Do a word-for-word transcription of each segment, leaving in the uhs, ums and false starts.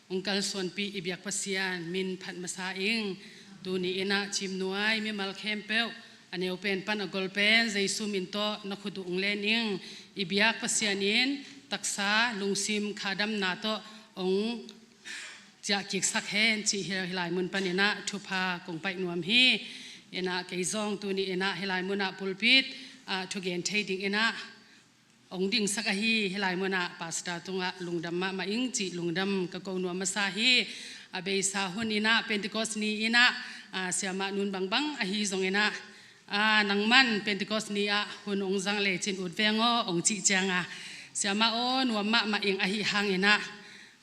Hong kalsuanpih i biak Pasian min phat masa ing. Tuni in ah cimnuai mimal khempeuh, a neu pen pan a gol pen Jesu min tawh na khut uh hong len ing. I biak Pasian in taksa lungsim khadamna tawh hong ciahkiksak hen cih hi, hih lai mun panin ah thupha kong paih nuam hi. In ah kei zong tuni in ah hih lai mun ah pulpit ah thugen thei dingin ah hong dingsak ahi. Hih lai mun ah pastor tungah lungdam mahmah ing cih lungdam ka ko nuam masa hi. A beisa hun in ah Pentecost ni in ah, ah, siamah nun bangbang ahi zongin ah, ah, nangman Pentecost ni ah hun hong zang lecin ut veng aw hong cih ciang a, siamah aw nuam mahmah ing ahi hangin ah,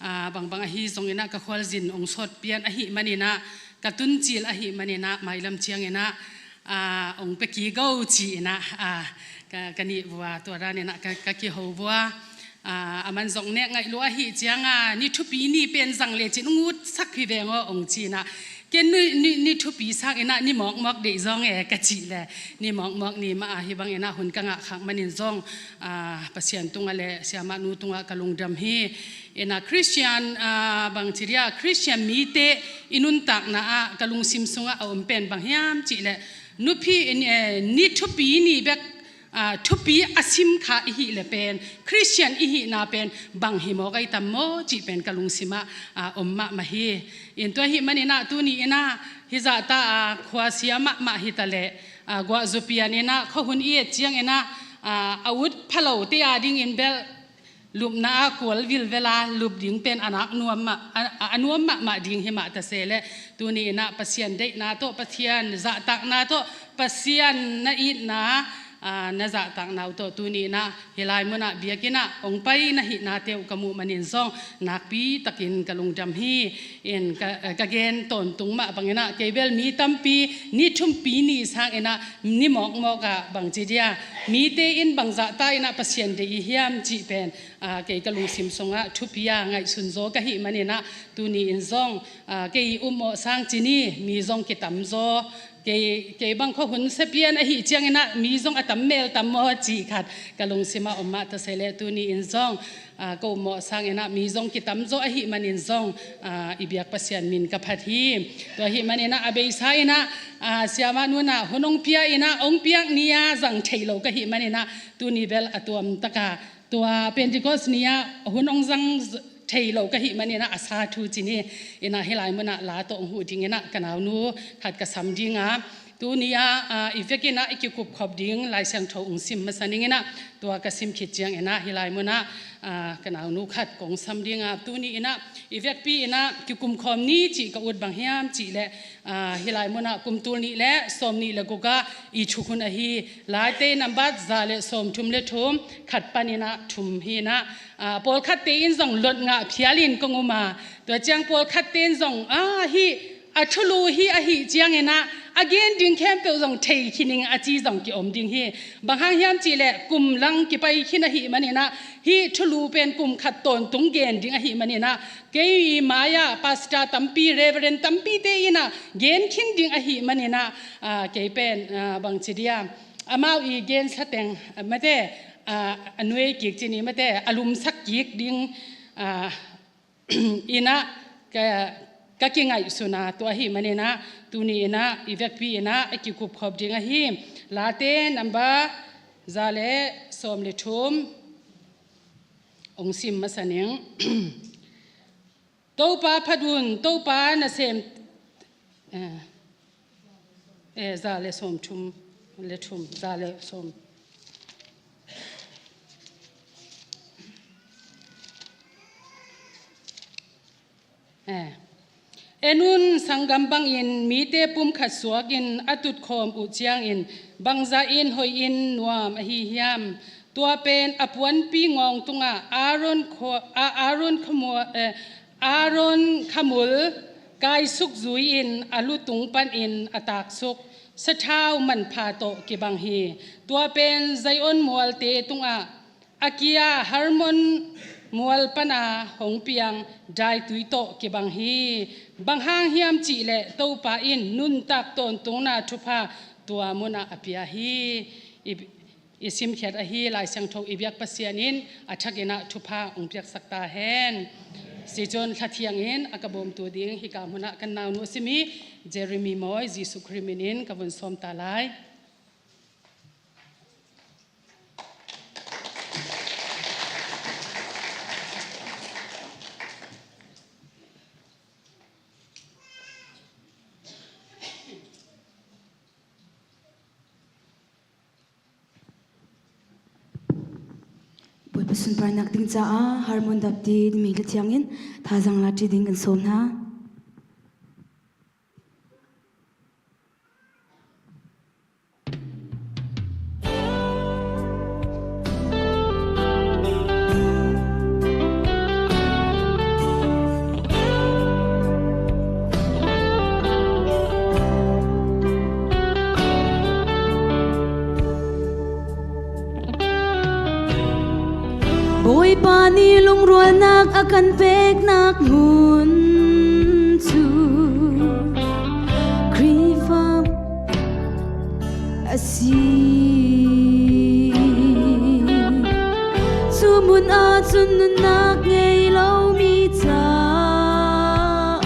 ah, bangbang ahi zongin ah ka khualzin hong sawt pian ahih manin ah, ka tuncil ahih manin ah mailam ciangin ah, ah, hong pia kik o ci-in ah, ah, ka, ka nih vua, tua danin ah ka, ka kiho vua. Ah, a man zong nek ngaih lua ahih ciang a, ni thupi ni pen zang lecin hong utsak hi veng aw hong ci-in ah, ken ni, ni, ni thupi sangin ah ni mawkmawk deih zong e ka cih leh, ni mawkmawk ni mah a hih bangin ah hun ka ngah khak manin zong, ah, Pasian tungah le siamah nu tungah ka lungdam hi. In ah Christian, ah, bangci dia, Christian mite i nuntakna ah ka lungsim sungah a om pen bang hiam cih leh, nupi, eh, ni thupi ni bek, ah, thupi a sim kha i hih leh pen Christian i hihna pen bang hi mawk ai tam maw cih pen ka lungsimah, ah, om mahmah hi. In tua ahih manin ah tuni in ah hih zahta, ah, khuasia mahmah hi ta leh, ah, guahzu pian in ah khuahun i et ciangin ah, ah, a ut phalote a dingin bel lupna ah kual vilvel a lup ding pen a nak nuam mah, a, a, a nuam mahmah ding hi mah ta se leh, tuni in ah Pasian deihna tawh, Pasian zahtakna tawh, Pasian na itna, ah, na zahtakna uh tawh tuni in ah hih lai mun ah biakinn ah hong pai na hihnate uh ka muh manin zong nakpi takin ka lungdam hi. In ka, ka gen tawntung mah bangin ah kei bel mi tampi ni thupi ni sangin ah ni mawkmawk ah bangci dia, mite in bang zahta in ah Pasian deih i hiam cih pen, ah, kei ka lungsim sungah thupi a ngaihsun zaw ka hih manin ah tuni in zong, ah, kei upmawh sang ci ni, mi zong kitam zaw, kei, kei bang khuahun sia pian ahih ciangin ah mi zong a tam mel tam maw cih khat ka lungsimah om mah ta se leh, tuni in zong, ah, ka upmawh sangin ah mi zong kitam zaw ahih manin zong, ah, i biak Pasian min ka phat hi. Tua ahih manin ah a beisa in ah, ah, siamah nun ah hun hong pia in ah hong piak ni a zang thei lo ka hih manin ah tuni bel a tuamtak a, tua Pentecost ni ah hun hong zang z-, thei lo ka hih manin ah a sa thu ci ni. In ah hih lai mun ah la tawh hong huh dingin ah ka naunu khat ka sam ding a, tuni ah, ah, i vekin ah i kikupkhop ding Lai Siangtho hong sim masa ning in ah, tua ka sim khit ciangin ah hih lai mun ah, ah, ka naunu khat kong sam ding a, tuni in ah i vekpi in ah kikumkhawm ni cih ka ut bang hiam cih leh, ah, hih lai mun ah kum tul nih le sawm nih le guk ah i thukhun ahi Late nambat za le sawmthum le thum khat panin ah thum hi in ah, ah, pawlkhatte in zong lot ngah phial in kong um a, tua ciang pawlkhatte in zong, ah, hih a thulu hi ahih ciangin ah a gen ding khempeuh zong thei khin ing a ci zong kiom ding hi. Bang hang hiam cih leh kum lang kipai khin ahih manin ah hih thulu pen kum khat tawntung gen ding ahih manin ah kei i mai-ah pastor tampi, reverend tampite in ah gen khin ding ahih manin ah, ah, kei pen, ah, bangci dia, amau i gen sateng, ah, mate, ah, a nuai kik ci ni mate, a lumsak kik ding, ah, in ah ka, ka kingaihsun a, tua ahih manin ah tuni in ah i vekpi in ah a kikupkhop ding ahi. Late nambat za le sawm le thum hong sim masa ning. Topa phat un, Topa nasem, eh, eh, za le sawmthum le thum, za le sawm. Eh. En un, sanggam bangin mite pumkhat suakin a tutkhawm uh ciangin bangzah in hoihin nuam ahi hiam? Tua pen a puanpi ngawng tungah Aaron khua-, a, Aaron khamual, eh, Aaron khamul kaisuk zui-in a lutung panin a taksuk sathau manpha tawh kibang hi. Tua pen Zion mualte tungah a kia Hermon mual pana hong piang daitui tawh kibang hi. Bang hang hiam cih leh Topa in nuntak tawntungna thupha tua munah a pia hi. I, i simkhiat ahi Lai Siangtho i biak Pasian in a thakin ah thupha hong piaksak ta hen. Sicun thla thiangin a ka bawmtu ding hika hmunah kan naunu a simi Jeremy Mawi Jesuh Khrih minin ka vun sawm ta lai. Bawipa sunparnak ding caah Harmon Dapti mi hla thiangin thazang la ṭi ding kan sawm hna. Bawipa nih lungrualnak a kan peknak hmun cu Khrihfa a si. Cu hmun ahcun nunnak ngei lomi caah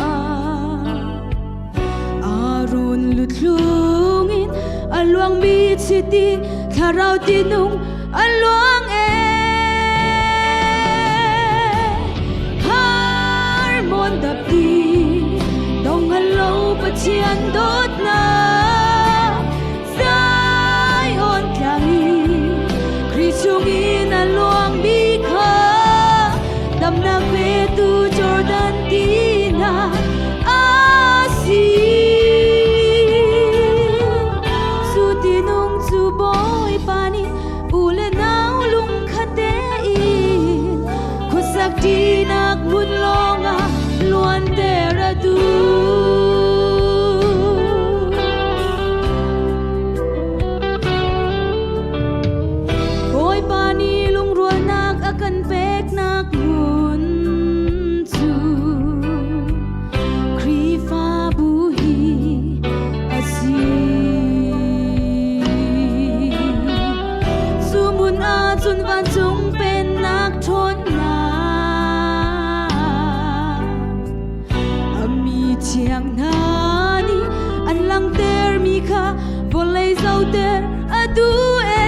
Aaron lutlung in a luang mi chiti thlarau tinung a luang e. Harmon Dapti, donghngal lo Pathian dawtnak, Zion tlang i Khrih chungin a luang mi kha damnak petu Jordan tinah a si. Cu tinung cu Bawipa nih u le nau lungkhat tein khuasak ṭinak hmun lawngah luanter a duh. Bawipa nih lungrualnak a kan peknak hmun cu Khrihfabu hi a si. Cu hmun ahcun vancung pennak ṭhawnnak a mi thiang hna nih an langtermi kha vawlei zoter a duh e.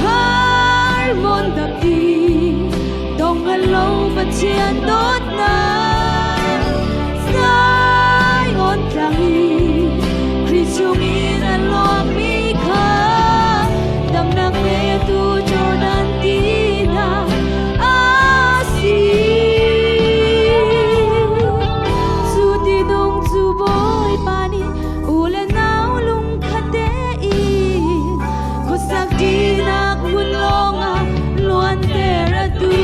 Harmon Dapti, donghngal lo Pathian dawtnak, Zion tlang i Khrih chungin a luang mi kha damnak petu Jordan tinah a si. Cu tinung cu Bawipa nih u le nau lungkhat tein khuasak ṭinak hmun lawngah luanter a duh.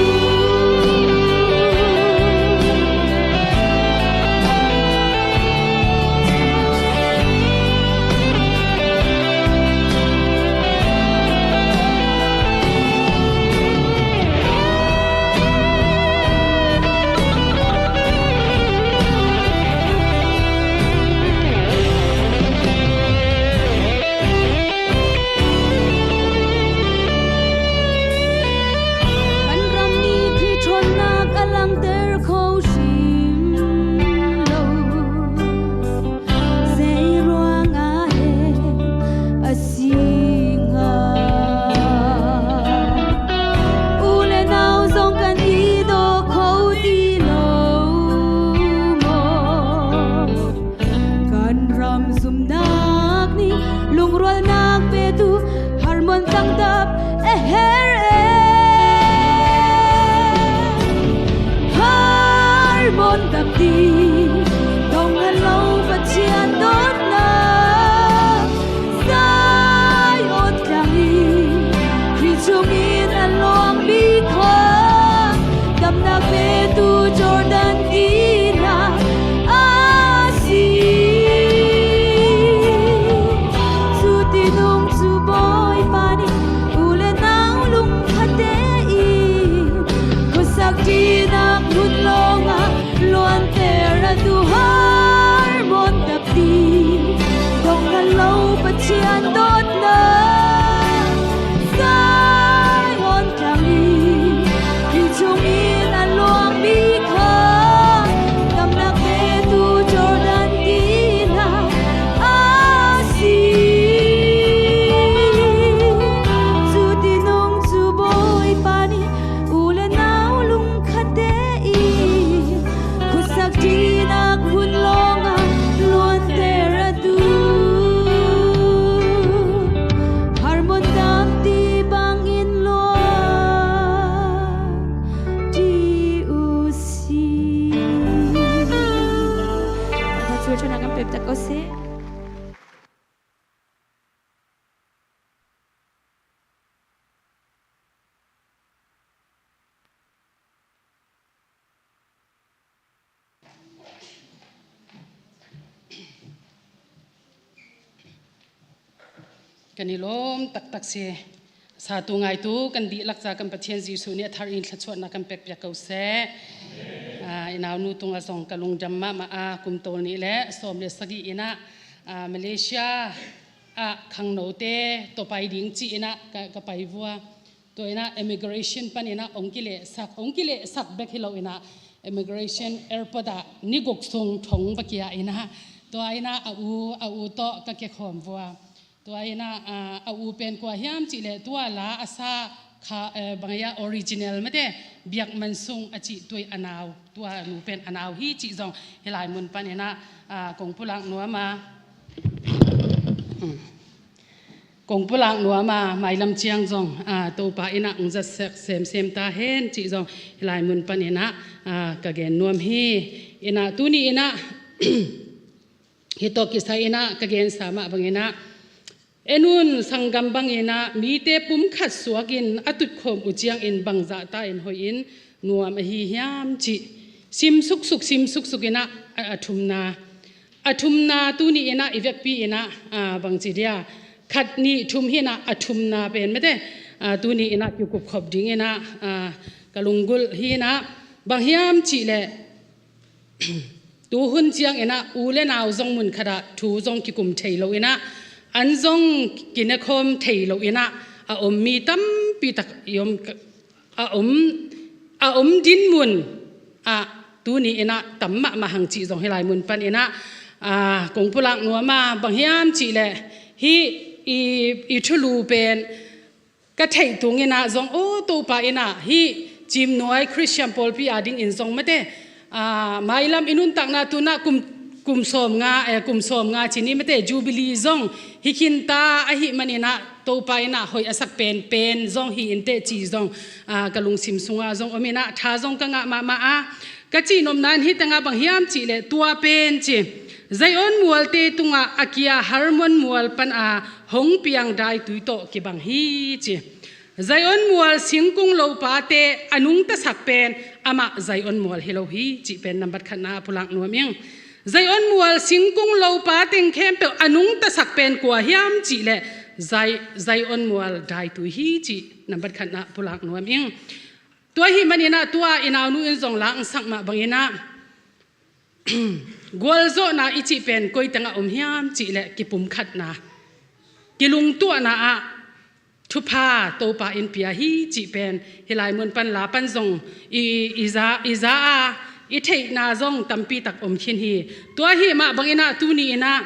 Kan i lawm taktak si. Satu ngaitu kan dihlak ca kan Pathian Jesuh nih a thar in thluachuahna kan pekpiak ko seh. Ah, i naunu tungah zong ka lungdam mahmah a, kum tol nih le sawm le sagih in ah, ah, Malaysia ah khangnote tawh pai ding ci-in ah ka, ka pai vua. Tua in ah immigration pan in ah hong kilehsak, hong kilehsak bek hi lo in ah immigration airport ah ni guk sung thong va kia in ah, tua in ah a u, a u tawh ka kikhawm vua. Tua in ah, ah, a u pen kua hiam cih leh tua la a sa kha, eh, bang hiam, original mate, Biak Man Sung a cih tua a nau, tua nu pen a nau hi cih zong hih lai mun pan in ah, ah, kong pulak nuam a. Hmm. Kong pulak nuam a, mailam ciang zong, ah, Topa in ah hong zat sek semsem ta hen cih zong hih lai mun pan in ah, ah, ka gen nuam hi. In ah tuni in ah hih tawh kisai in ah ka gensa mah bang in ah, en un, sanggam bang in ah mite pumkhat suak in a tutkhawm uh ciangin bangzah ta in hoih in nuam ahi hiam cih sim suksuk, sim suksuk in ah, a, a thumna, a thumna tuni in ah i vekpi in ah, ah, bang ci dia, khat nih thum hi in ah a thumna pen mate, ah, tuni in ah kikupkhop ding in ah, ah, ka lunggulh hi in ah, bang hiam cih leh, tu hun ciang in ah u le nau zong mun khat ah thu zong kikum thei lo in ah, an zong kinekhawm thei lo in ah a om mi tampi tak i om, a om, a om dinmun ah tuni in ah tam mahmah hang cih zong hih lai mun pan in ah, ah, kong pulak nuam a, bang hiam cih leh hih i, i thulu pen ka theih tung in ah zong, aw, Topa in ah hih Ciimnuai Khristian pawlpi a dingin zong mate, ah, mailam i nuntakna tu in ah kum, kum sawmnga, eh, kum sawmnga ci ni mate, Jubilee zong hi khin ta ahih man in ah Topa in ah hoih a sak penpen zong hi in teh ci zong, ah, ka lungsim sungah zong om in ah tha zong ka ngah mahmah a. Ka cihnopna in hih tengah bang hiam cih leh tua pen ci, Zion mualte tungah a kia Hermon mual pan a hong piang daitui tawh kibang hi ci. Zion mual singkung lopate a nungtasak pen amah Zion mual hi lo hi cih pen nambat khatna ah pulak nuam ing. Zion mual singkung lopa teng khempeuh a nungtasak pen kua hiam cih leh Zai-, Zion mual daitui hi cih nambat khatna ah pulak nuam ing. Tua ahih man in ah tua i naunu in zong la hong sak mah bang in ah, gualzawhna i cih pen koi tengah om hiam cih leh kipumkhatna, kilungtuahna ah thupha Topa in pia hi cih pen hih lai mun pan la pan zong i, i za, i za a, i theihna zong tampi tak om khin hi. Tua ahih mah bang in ah tuni in ah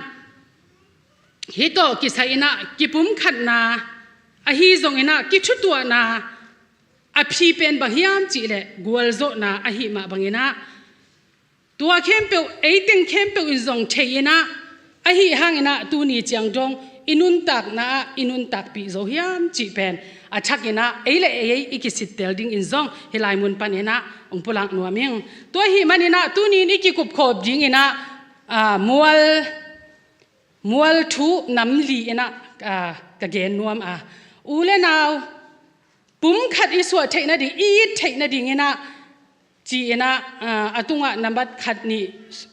hih tawh kisai in ah kipumkhatna ahi zong in ah kithutuahna a phi pen bang hiam cih leh gualzawhna ahih mah bang in ah, tua khempeuh, ei teng khempeuh in zong thei in ah, ahih hang in ah tuni ciang dong i nuntakna ah i nuntakpih zo hiam cih pen a thak in ah ei le ei i kisittel dingin zong hih lai mun pan in ah hong pulak nuam ing. Tua ahih man in ah tuni in i kikupkhawm ding in ah, ah, mual, mual thu nam li in ah, ah, ka gen nuam a. U le nau pumkhat i suah theih nading, i it theih nading in ah ci in ah, ah, a tungah nambat khat nih,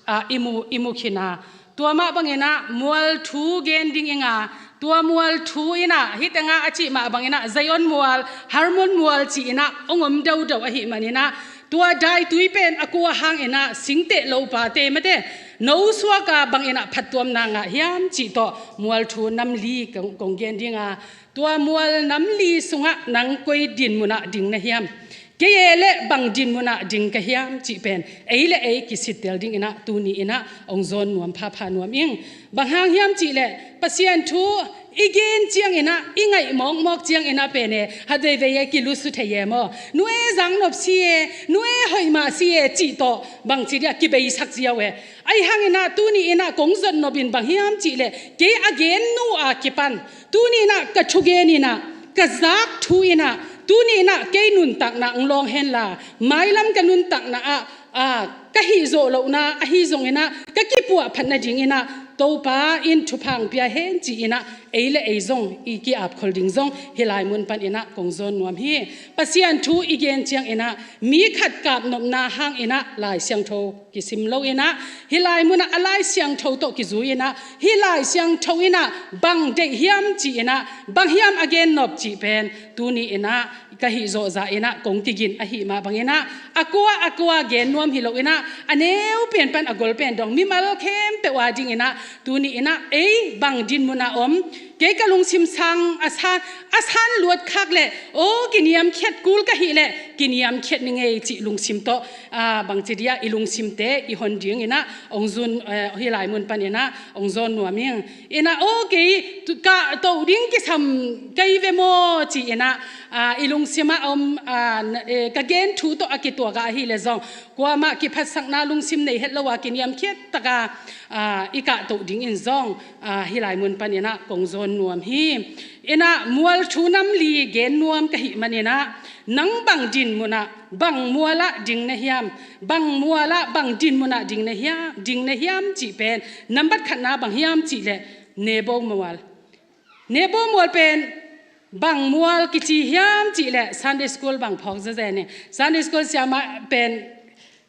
ah, i mu, i mu khin a. Tua mah bang in ah mual thu gen ding ing a, tua mual thu in ah hih tengah a cih mah bang in ah Zion mual, Hermon mual ci in ah hong om dodok ahih man in ah, tua daitui pen a kua hang in ah singteh lopate mate no suak a bang in ah phattuamna ngah hiam cih tawh mual thu nam li kong, kong gen ding a. Tua mual nam li sungah nang koi dinmun ah ding na hiam? Kei e leh bang dinmun ah ding ka hiam cih pen ei le ei kisittel ding in ah tuni in ah hong zawn nuam phapha nuam ing. Bang hang hiam cih leh Pasian thu i gen ciang in ah, i ngaih mawkmawk ciang in ah pen e, hat veivei e, kilusu thei e maw? Nu e, zak nop si e, nu e, hoih mah si e cih tawh bang ci dia kibeisak ziau e. Ahih hang in ah tuni in ah kong zot nop in bang hiam cih leh kei a gen nu a kipan tuni in ah ka thugen in ah, ka zak thu in ah, tuni in ah kei nuntakna hong lawng hen la, mailam ka nuntakna ah, ah, ka hih zawh lohna ahi zong in ah, ka kipuahphat nading in ah, Topa in thupha pia hen ci-in ah ei le ei zong i ki-ap khol ding zong hih lai mun panin ah kong zawn nuam hi. Pasian thu i gen ciangin ah mi khat kap nopna hangin ah Lai Siangtho kisim loin ah hih lai mun ah a Lai Siangtho tawh kizui-in ah hih Lai Siangtho in ah bang deih hiam ci-in ah bang hiam a gen nop cih pen tuni-in ah ka hih zawh zah in ah kong kigin ahih mah bangin ah a kua a kua gen nuam hi loin ah a neu pen pan a gol pen dong mimal khempeuh a dingin ah tuni-in ah ei bang din mun ah om, kei ka lungsim sang a san, a san luat khak leh aw kiniamkhiat kul ka hih leh kiniamkhiat ni ngei cih lungsim tawh, ah, bangci dia i lungsimte i hon dingin ah ong zun, eh, hih lai mun panin ah ong zawn nuam ing. In ah aw kei tu-, kah toh ding kisam kei ve maw ci-in ah, ah, i lungsim ah om, ah, na, eh, ka gen thu tawh a kituak ah ahih leh zong kuamah kiphatsakna lungsim nei het lo a kiniamkhiat tak a, ah, i kah toh dingin zong, ah, hih lai mun panin ah kong zawn nuam hi. In ah mual thu nam li gen nuam ka hih manin ah nang bang din mun ah bang mual ah ding na hiam, bang mual ah bang din mun ah ding na hiam, ding na hiam cih pen nambat khatna bang hiam cih leh Nebo mual. Nebo mual pen bang mual kici hiam cih leh Sunday school bang phawk zezen ing. Sunday school siamah pen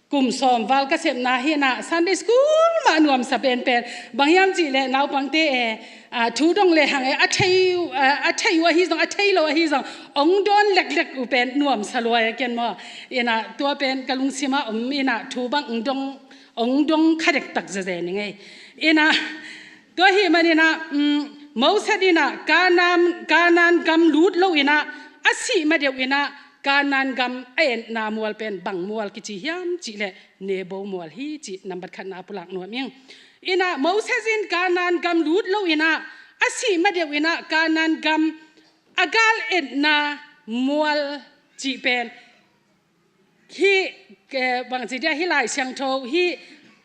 kum sawm val ka sepna hi-in ah Sunday school mah nuamsa penpen bang hiam cih leh naupangte e, ah, thu dong le hang e a thei, ah, a thei uh ahi zong a thei lo ahi zong ong dawn leklek uh pen nuamsa lua e ken maw. In ah tua pen ka lungsim ah om in ah thu bang ong dong, ong dong kha dektak zezen ing ei. In ah tua ahih manin ah, um, Moses in ah Kanaan, Kanaan gam lut loin ah a sih ma deuh in ah Kanaan gam a etna mual pen bang mual kici hiam cih leh Nebo mual hi cih nambat khatna pulak nuam ing. In ah Moses in Kanaan gam lut loin ah a sih ma deuh in ah Kanaan gam a gal etna mual cih pen hih, eh, bangci dia hih Lai Siangtho hih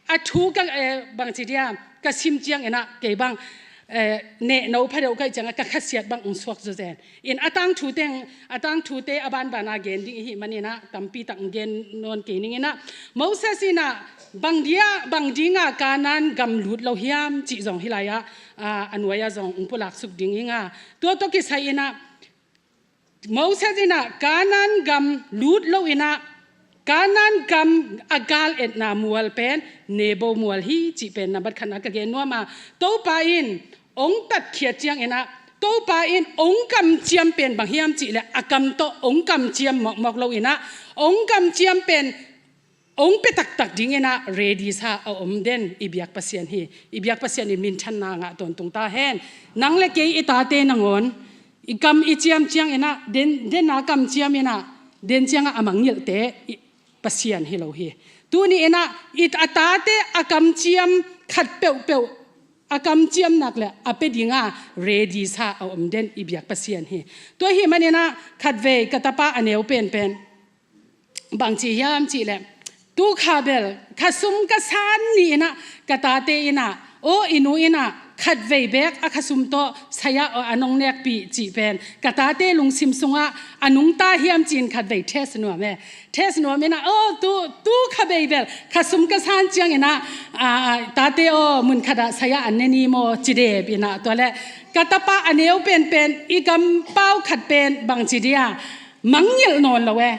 a thu ka, eh, bangci dia ka sim ciangin ah kei bang, eh, nehno pha deuh ka hih ciangah ka khasiat bang ong suak zezen. In a tangthu teng, a tangthute a banban a gen ding i hih manin ah tampi tak ong gen nawn kei ning in ah Moses in ah bang dia, bang ding a Kanaan gam lut lo hiam cih zong hih lai ah, ah, a nuai ah zong ong pulak suk ding ing a tua tawh kisai in ah Moses in ah Kanaan gam lut loin ah Kanaan gam a gal etna mual pen Nebo mual hi cih pen nambat khatna ka gen nuam a, Topa in ong tatkhiat ciangin ah Topa in ong kamciam pen bang hiam cih leh a kam tawh ong kamciam mawkmawk loin ah ong kamciam pen ong pia taktak dingin ah ready sa a om den i biak Pasian hi. I biak Pasian in minthanna ngah tawntung ta hen. Nang le kei i tate nangawn i kam i ciam ciangin ah den, den a kamciam in ah den ciangah a mangngilhte i Pasian hi lo hi. Tuni in ah i, a tate a kamciam khat peuhpeuh a kamciam nak leh a pia ding a ready sa a om den i biak Pasian hi. Tua ahih manin ah khatvei ka tapa a neu penpen bang ci hiam cih leh tu kha bel kha sum ka san ni in ah ka tate in ah aw i nu in ah khatvei bek a kha sum tawh saya a nong nekpih cih pen ka tate lungsim sungah a nungta hiam ci-in khatvei test nuam e. Test nuam in ah aw tu, tu kha bei bel kha sum ka san ciangin ah, ah, tate aw mun khat ah saya an ne ni maw ci dep in ah tua leh ka tapa a neu penpen i kampau khat pen bang ci dia mangngilh nawn lo e.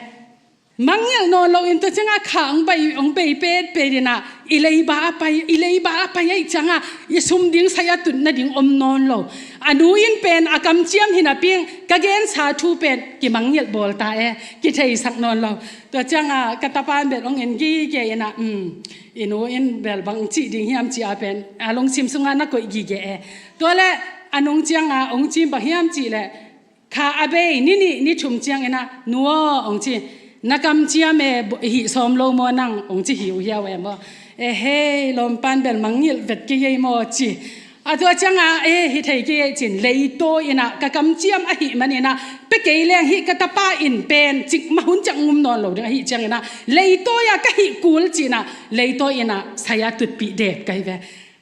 Mangngilh nawn loin tua ciangah kha ong bei, ong bei petpet in ah i leiba a pai, i leiba a pai ahih ciangah i sum ding saya tut nading om nawn lo. A nu in pen a kamciam hi napi-in ka gensa thu pen kimangngilh bawl ta e, kitheisak nawn lo. Tua ciangah ka tapa in bel ong en gige in ah, um, i nu in bel bang cih ding hiam ci a pen a lungsim sungah na koih gige e. Tua leh a nung ciangah ong ci bang hiam cih leh kha a bei ni nih ni thum ciangin ah nu aw ong ci, na kamciam e, hih sawm lo maw nang ong ci hi uh hiau e maw. E hei, lawmpan bel mangngilh vet kei ei maw ci. A tua ciangah e hi thei kei ei ci-in leitawi in ah ka kamciam ahih manin ah pia kei leng hih ka tapa in pen cikmah hun ciang ngum nawn lo ding ahih ciangin ah leitawi ah ka hih kul ci-in ah leitawi in ah saya tutpih dep ka hi ve.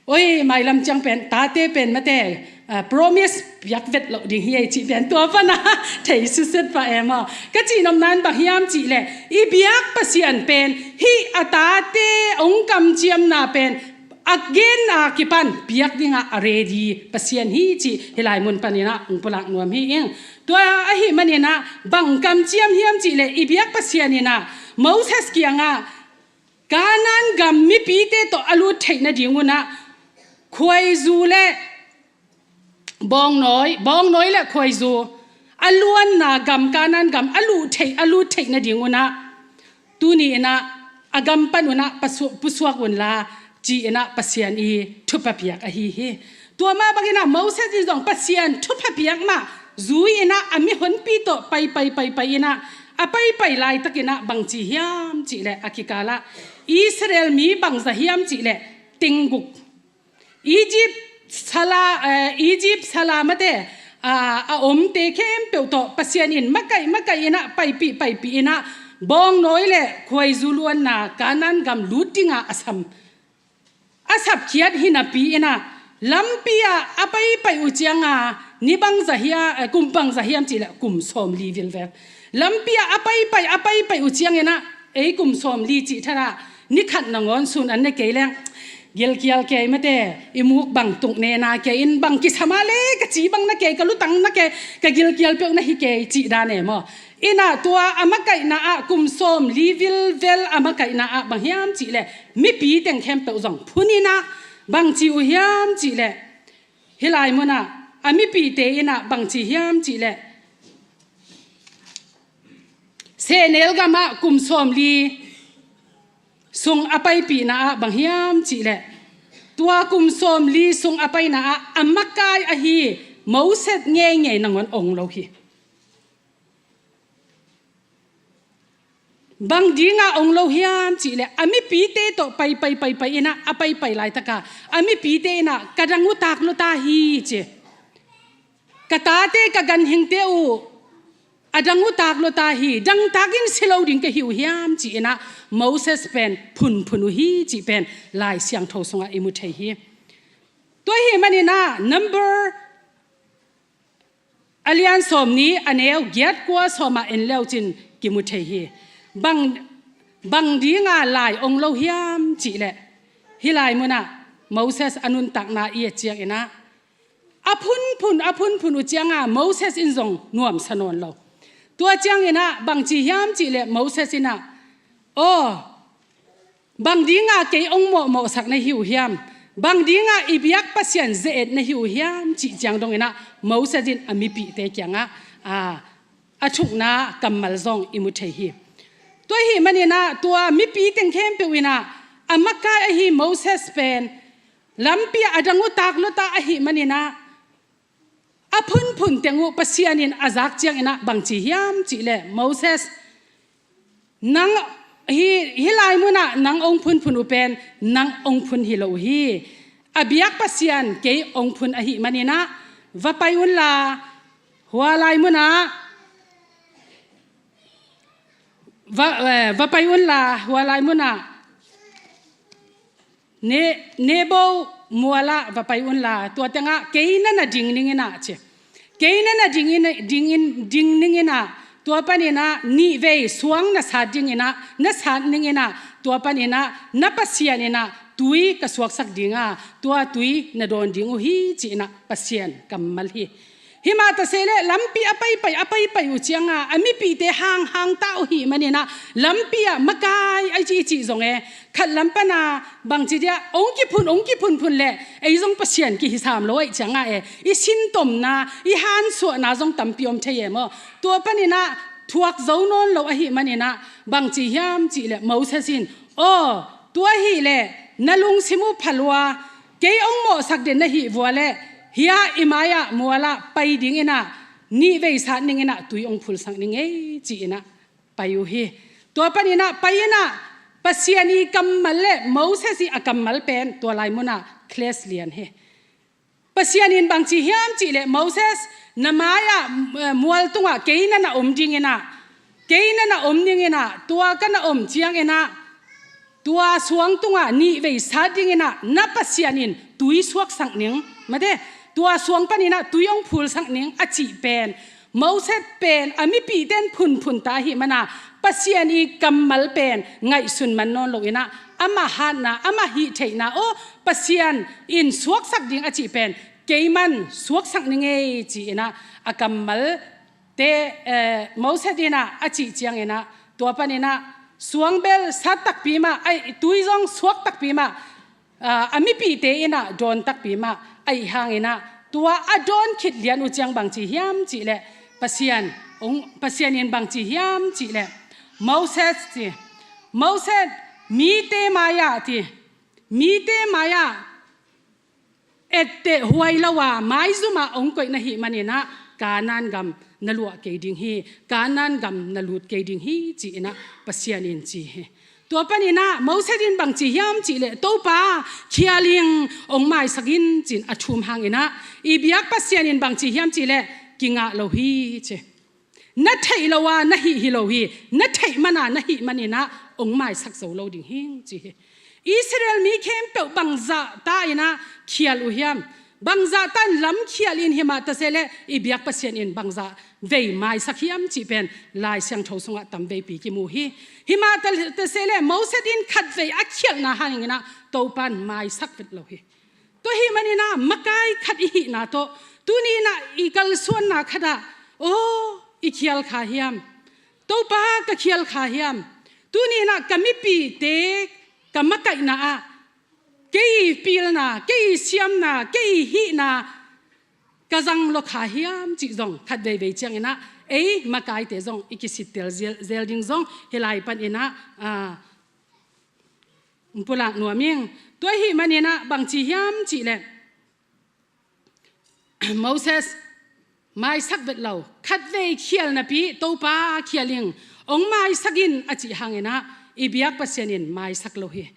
Oi, mailam ciang pen tate pen mate, ah, promise piak vet loh ding hi ei cih pen tua pan a thei sitset pah e maw. Ka cihnopna in bang hiam cih leh i biak Pasian pen hih a tate ong kamciamna pen A genna kipan piak dingah a ready Pasian hi cih hih lai mun paninah hong pulak nuam hi ing. Tua ahih maninah bang kamciam hiam cihleh i biak Pasian inah Moses kiangah Kanaan gam mipite tawh a lut theih nadingunah khuaizu le bawngnawi, bawngnawi le khuaizu a luanna gam, Kanaan gam a luh theih, a lut theih nadingunah tuni inah a gam pan unah pasu-, pusuak unla ci inah Pasian i thupha piak ahi hi. Tua mah banginah Moses in zong Pasian thupha piak mah zui inah a mihonpi tawh pai pai pai pai inah a pai pai laitakinah bangci hiam cihleh a kikalah Israel mi bangza hiam cihleh tingguk Egypt sala, eh, Egypt sala mate, ah, a omte khempeuh tawh Pasian in makaih makaih inah paipih paipih inah bawngnawi le khuaizu luanna Kanaan gam lut dingah a sam, a sapkhiat hi napi inah lampi ah a paipai uh cianga ni bangza hia, eh, kum bangza hiam cihleh kum sawmli vilvel lampi ah a paipai, a paipai uh cianginah ei kum sawmli cih thadah ni khat nangawn sun an ne kei leng gilkial kei mate, i muk bang tuk nena kei in bang kisama le ka ci bang na kei, ka lutang na kei, ka gilkial peuh na hi kei cih dan e maw? Inah tua a makaihna ah kum sawmli vilvel a makaihna ah bang hiam cihleh mipi teng khempeuh zong phun inah bangci uh hiam cihleh hih lai munah a mipite inah bangci hiam cihleh sehnel gamah kum sawmli sung a paipihna ah bang hiam cihleh tua kum sawmli sung a paina ah a makai ahi Moses ngeingei nangawn ong lo hi. Bang dinga ong lo hiam cihleh a mipite tawh pai pai pai pai inah a pai pai laitaka a mipite inah ka dang uh tak luta hi ci. Ka tate ka ganhingte uh a dang uh tak luta hi, dangtakin si lo ding ka hi uh hiam ci inah Moses pen phunphun uh hi cih pen Lai Siangtho sungah i mu thei hi. Tua hi maninah Number a lian sawmni a neu giat kua sawmah en leucin kimu thei hi. Bang, bang dinga lai ong lo hiam cihleh hih lai munah Moses a nuntakna i et cianginah a phunphun, a phunphun uh cianga Moses in zong nuamsa nawn lo. Tua cianginah bangci hiam cihleh Moses inah aw, bang dinga kei ong mawhmawhsak na hi uh hiam? Bang dinga i biak Pasian ze-et na hi uh hiam cih ciang donginah Moses in a mipite kiangah a, a thukna kammal zong i mu thei hi. Tua hi maninah tua mipi teng khempeuh inah a makai ahi Moses pen lampi ah a dang uh tak luta ahi maninah a phunphun teng uh Pasian in a zak cianginah bangci hiam cihleh Moses nang hi, hih lai munah nang ong phunphun uh pen nang ong phun hi lo uh hi. A biak Pasian kei ong phun ahi maninah va pai unla hua lai munah va, eh, va pai unla hua lai munah Ne, Nebo mualah va pai unla tua tengah kei na na ding ninginah ci. Kei na na ding in, ding in, ding ninginah tua paninah nihvei suang na sat dinginah na sat ninginah tua paninah na Pasian inah tui ka suaksak dinga tua tui na dawn ding uh hi ci inah Pasian kammal hi. Himah taseleh lampi a paipai, a paipai uh cianga a mipite hanghang ta uh hi maninah lampi ah makai a cihcih zong e khat lam pana bangci dia ong kiphun, ong kiphunphun leh ei zong Pasian kihisam lo aih cianga e i sintomna, i hansuahna zong tampi om thei e maw? Tua paninah thuak zo nawn lo ahi maninah bangci hiam cihleh Moses in aw, tua hileh na lungsim uh phalua kei ong mawhsak den na hih vua leh hia i mai-ah mualah pai dinginah nihvei sat ninginah tui ong phulsak ning ei ci inah pai uh hi. Tua paninah pai inah Pasian i kammal le Moses i a kammal pen tua lai munah clash lian hi. Pasian in bangci hiam cihleh Moses na mai-ah, eh, mual tungah kei na na om dinginah kei na na om dinginah tua ka na om cianginah tua suang tungah nihvei sat dinginah na Pasian in tui suaksak ning mate tua suang paninah tui ong phulsak ning a cih pen Moses pen a mipite in phunphun ta ahi mana Pasian i kammal pen ngaihsun man nawn lo inah amah hatna, amah hih theihna, aw, Pasian in suaksak ding a cih pen keiman suaksak ning ei ci-in ah a kammal te, eh, Moses in ah a cih ciangin ah, tua panin ah suangbel sat takpi mah, a, tui zong suak takpi mah, ah, a mipihte in ah dawn takpi mah ahih hangin ah, tua a dawn khit lian uh ciang bang ci hiam cih leh, Pasian, ong, Pasian in bang ci hiam cih leh, Moses ci, Moses, mite mai-ah ci, mite mai-ah etteh huai lo a maizum ah ong koih na hih manin ah Kanaan gam na luah kei ding hi, Kanaan gam na lut kei ding hi ci-in ah Pasian in ci hi. Tua panin ah Moses in bang ci hiam cih leh, Topa, khial ing, ong maisak in, ci-in a thum hangin ah i biak Pasian in bang ci hiam cih leh, kingah lo hi ci. Na theih lo a na hih hi lo hi, na theih man a na hih manin ah ong maisak zo lo ding hi ci hi. Israel mi khempeuh bangzah ta in ah khial uh hiam? Bangzah ta in lam khial in, himah ta se leh i biak Pasian in bangzah vei maisak hiam cih pen Lai Siangtho sungah tam veipi kimu hi. Himah ta, ta se leh Moses in khat vei a khialhna hangin ah Topa in maisak vet lo hi. Tua hih manin ah makai khat i hihna tawh, tuni in ah i kalsuanna khat ah, aw, i khial kha hiam? Topa, ka khial kha hiam? Tuni in ah ka mipihte, ka makaihna ah kei i pilna, kei i siamna, kei i hihna ka zang lo kha hiam cih zong khat veivei ciangin ah ei makaite zong i kisittel zel, zel ding zong hih lai panin ah, ah, pulak nuam ing. Tua hih manin ah bang ci hiam cih leh, Moses, maisak vet lo, khat vei khial napi, Topa, khial ing, ong maisak in, a cih hangin ah i biak Pasian in maisak lo hi.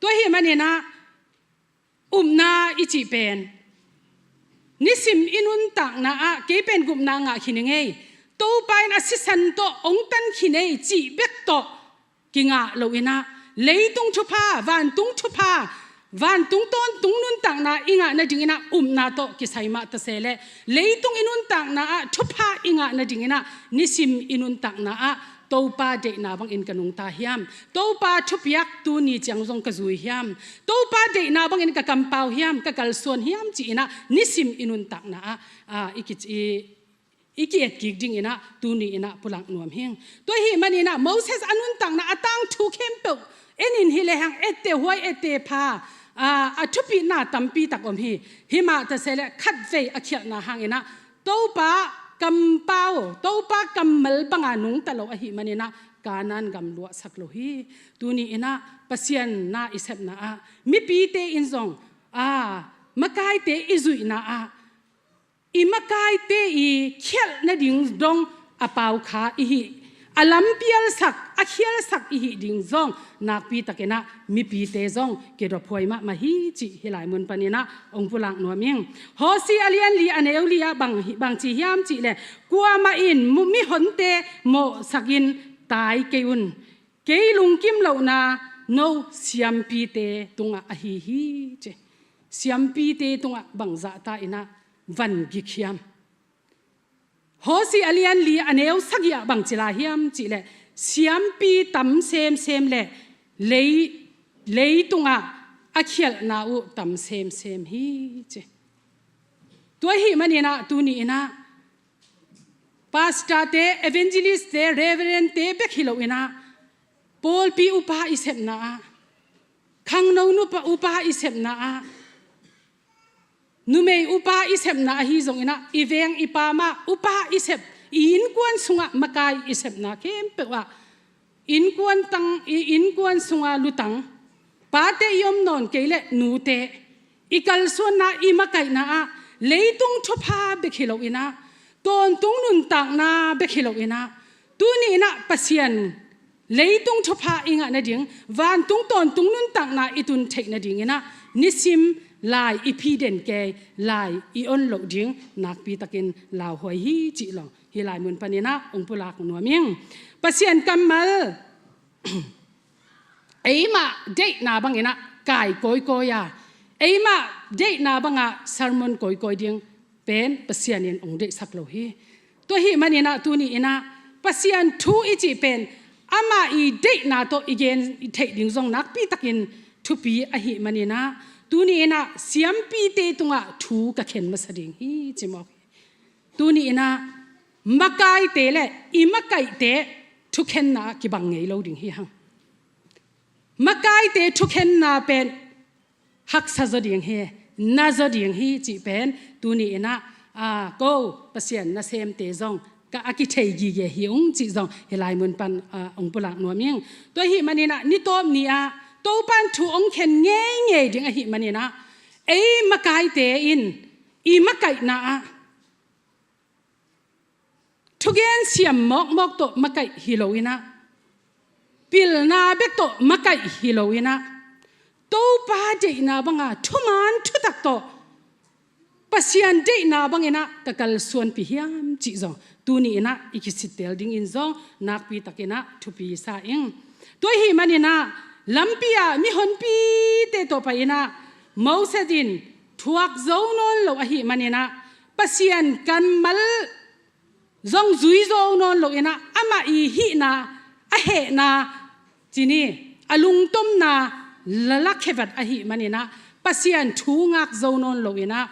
Tua hih manin ah upna i cih pen, nisim i nuntakna ah kei pen gupna ngah khin ing ei, Topa in a sisan tawh ong tan khin ei cih bek tawh kingah lo in ah, leitung thupha, vantung thupha, vantung tawntung nuntakna i ngah nadingin ah upna tawh kisai mah ta se leh, leitung i nuntakna ah thupha i ngah nadingin ah nisim i nuntakna ah Topa deihna bangin ka nungta hiam? Topa thupiak tuni ciang zong ka zui hiam? Topa deihna bangin ka kampau hiam, ka kalsuan hiam ci-in ah nisim i nuntakna ah, ah, i ki, i, i ki-et kik dingin ah tuni in ah pulak nuam hing. Tua hih manin ah Moses a nuntakna a tangthu khempeuh en in, hi lehang etteh huai, etteh pha, ah, a thupitna tampi tak om hi. Himah ta se leh khat vei a khialhna hangin ah Topa kampau, Topa kammal banga nungta lo ahih manin ah Kanaan gam luahsak lo hi. Tuni in ah Pasian na i sepna ah, mipite in zong, ah, makaite i zuihna ah, i makaite i khialh nading dong a pau kha i hih, a lampialsak, a khialsak i hih ding zong nakpi takin ah mipite zong kidophuai mahmah hi cih hih lai mun panin ah ong pulak nuam ing. Hosea a lian li a neu li ah bang hi, bang ci hiam cih leh, kuamah in mu, mihonte mawhsak in tai kei un. Kei lungkim lohna no siampite tungah ahi hi ci. Siampite tungah bangzah ta in ah van gik hiam? Hosea a lian li a neu sagih ah bang ci lai hiam cih leh, siampi tam semsem leh lei, leitungah a khialhna uh tam semsem hi ci. Tua hih manin ah tuni in ah pastorte, evangelistte, reverendte bek hi lo in ah, pawlpi upa i sepna ah, khangno nupa upa i sepna ah, numei upa i sepna ahi zongin ah, i veng i pam ah upa i sep, i innkuan sungah makai i sepna khempeuh ah, innkuan tang, i innkuan sunga lutang, pate i om nawn kei leh nute, i kalsuanna, i makaihna ah leitung thupha bek hi lo in ah, tawntung nuntakna bek hi lo in ah, tuni in ah Pasian leitung thupha i ngah nading, vantung tawntung nuntakna i tun theih nadingin ah nisim lai i phi den kei, lai i on loh ding nakpi takin lauhuai hi cih lo hih lai mun panin ah ong pulak nuam ing. Pasian kammal eimah deihna bangin ah kai kawikawi a, eimah deihna bangah sermon kawikawi ding pen Pasian in ong deihsak lo hi. Tua hih manin ah tuni in ah Pasian thu i cih pen amah i deihna tawh i gen i theih ding zong nakpi takin thupi ahih maninah, tuni inah siampite tungah thu ka khen masa ding hi, ci mawk hi. Tuni inah makaite le i makaihte thukhenna ah kibang ngei lo ding hi hang. Makaite thukhenna pen haksa zaw ding hi, na zaw ding hi cih pen tuni inah, aa, ko Pasian nasemte zong ka a kithei gige hi ung cih zong hi lai mun pan, aa, ong pulak nuam ing. Tua ahih maninah ni tawp ni-ah Topan thu ong khen ngeingei ding ahih maninah ei makaite in i makaihna ah thugen siam mawkmawk tawh makaih hi lo inah, pilna bek tawh makaih hi lo inah, Topa deihna banga thuman thutak tawh Pasian deihna banginah ka kalsuanpih hiam cih zong tuni inah i kisittel dingin zong nakpi takinah thupi sa ing. Tua ahih maninah lampi ah mihonpite tawh pai inah Moses in thuak zo nawn lo ahih maninah Pasian kammal zong zui zo nawn lo inah amah i hihna, a hehna, cini, a lungtomna la lakhevat ahih maninah Pasian thu ngak zo nawn lo inah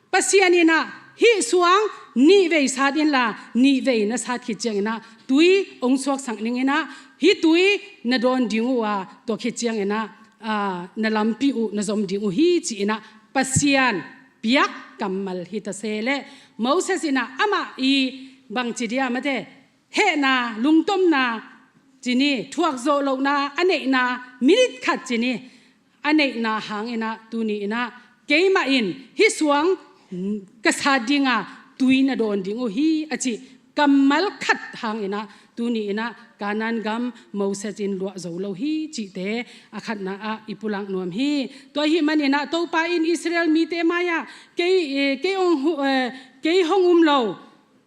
Pasian inah hih suang nihvei sat inla nihvei na sat khit cianginah tui ong suaksak ning inah hih tui na dawn ding uh a, tua khit cianginah, aa, na lampi uh na zom ding uh hi ci inah Pasian piak kammal hi ta se leh Moses inah amah i bangci dia mate hehna, lungtomna, cini, thuak zawh lohna a neihna minit khat cini a neihna hanginah tuni inah keimah in hih suang ka sat dinga tui na dawn ding uh hi a cih kammal khat hanginah tuni inah Kanaan gam Moses in luah zo lo hi cihte a khatna ah i pulak nuam hi. Tua ahih maninah Topa in Israel mite mai-ah kei, eh, kei hong hu-, eh, kei hong um lo,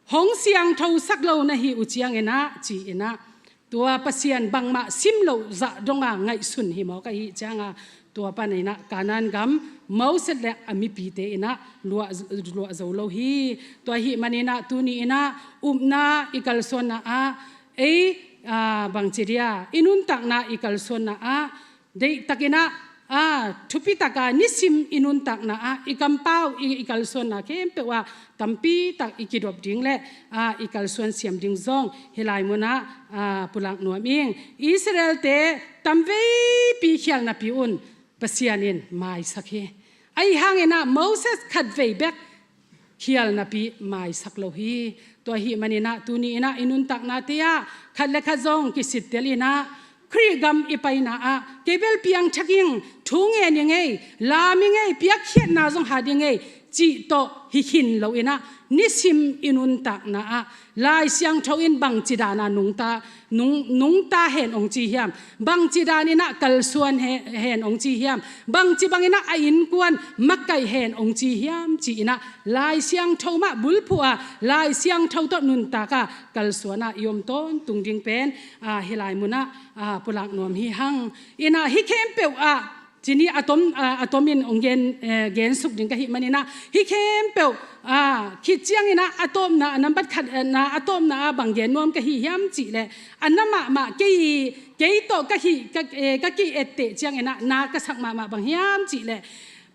hong siangthosak lo na hi uh cianginah ci inah tua Pasian bangmah sim loh zah donga ngaihsun hi mawk ahih cianga tua paninah Kanaan gam Moses le a mipite inah luah, luah zo lo hi. Tua ahih maninah tuni inah upna i kalsuanna ah ei, aa, bangci dia i nuntakna i kalsuanna ah deihtakinah, aa, thupitaka nisim i nuntakna ah i kampau i, i kalsuanna khempeuh ah tampitak i kidop ding le, aa, i kalsuan siam ding zong hi lai munah, aa, pulak nuam ing. Israelte tamveipi khialnapi un Pasian in maisak hi. Ahi hanginah Moses khatvei bek khialnapi maisak lo hi. Tua ahih maninah tuni inah i nuntaknate ah khat le khat zong kisittel inah Khrih gam i paina ah kei bel piangthak ing, thu ngen ing ei, lam ing ei, piakkhiatna zong hat ing ei cih tawh hi khin lo inah nisim i nuntakna ah Lai Siangtho in bangci dana nungta, nung, nungta hen ong ci hiam, bangci daninah kalsuan he, hen ong ci hiam, bangci banginah a innkuan makaih hen ong ci hiam ci inah Lai Siangtho mah bulphuh a, Lai Siangtho tawh nuntak a kalsuan a i om tawntung ding pen, aa, hi lai munah, aa, pulak nuam hi hang. Inah hi khempeuh ah cini a tom, aa, a tomin ong gen, eh, gensuk ding ka hih maninah hi khempeuh, aa, khit cianginah a tawpna, a nambat khat, eh, na a tawpna ah bang gen nuam ka hi hiam cih leh a na mahmah kei, kei tawh ka hih, ka, eh, ka ki-etteh cianginah na ka sak mahmah bang hiam cih leh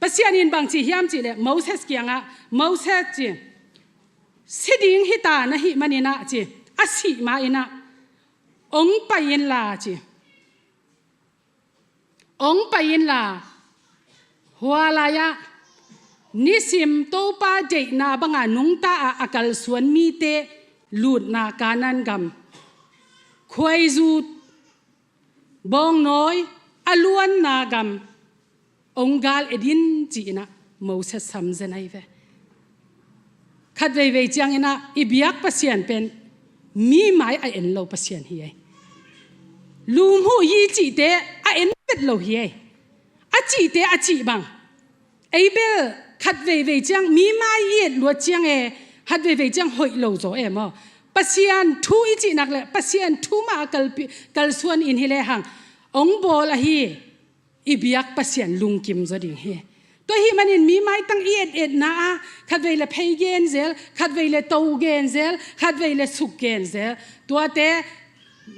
Pasian in bang ci hiam cih leh Moses kiangah, Moses ci, si ding hita na hih maninah ci, a sih ma inah ong pai inla ci, ong pai inla hua lai-ah nisim Topa deihna banga nungta a, a kalsuan mite lutna Kanaan gam, khuaizu, bawngnawi a luanna gam ong gal et in ci inah Moses samzen ahi ve. Khat veivei cianginah i biak Pasian pen mi mai a en lo Pasian hi ei. Lumhuh hi cihte a en pet lo hi ei. A cihte a cih bang. Ei bel khat veivei ciang mi mai i et luat ciang e, khat veivei ciang hoih lo zaw e maw. Pasian thu i cihnak le Pasian thu mah a kalpi, kalsuan in hi lehang ong bawl ahi. I biak Pasian lungkim zaw ding hi. Tua ahih manin mi maitang i et etna ah khatvei le phei genzel, khatvei le to genzel, khatvei le suk genzel, tuate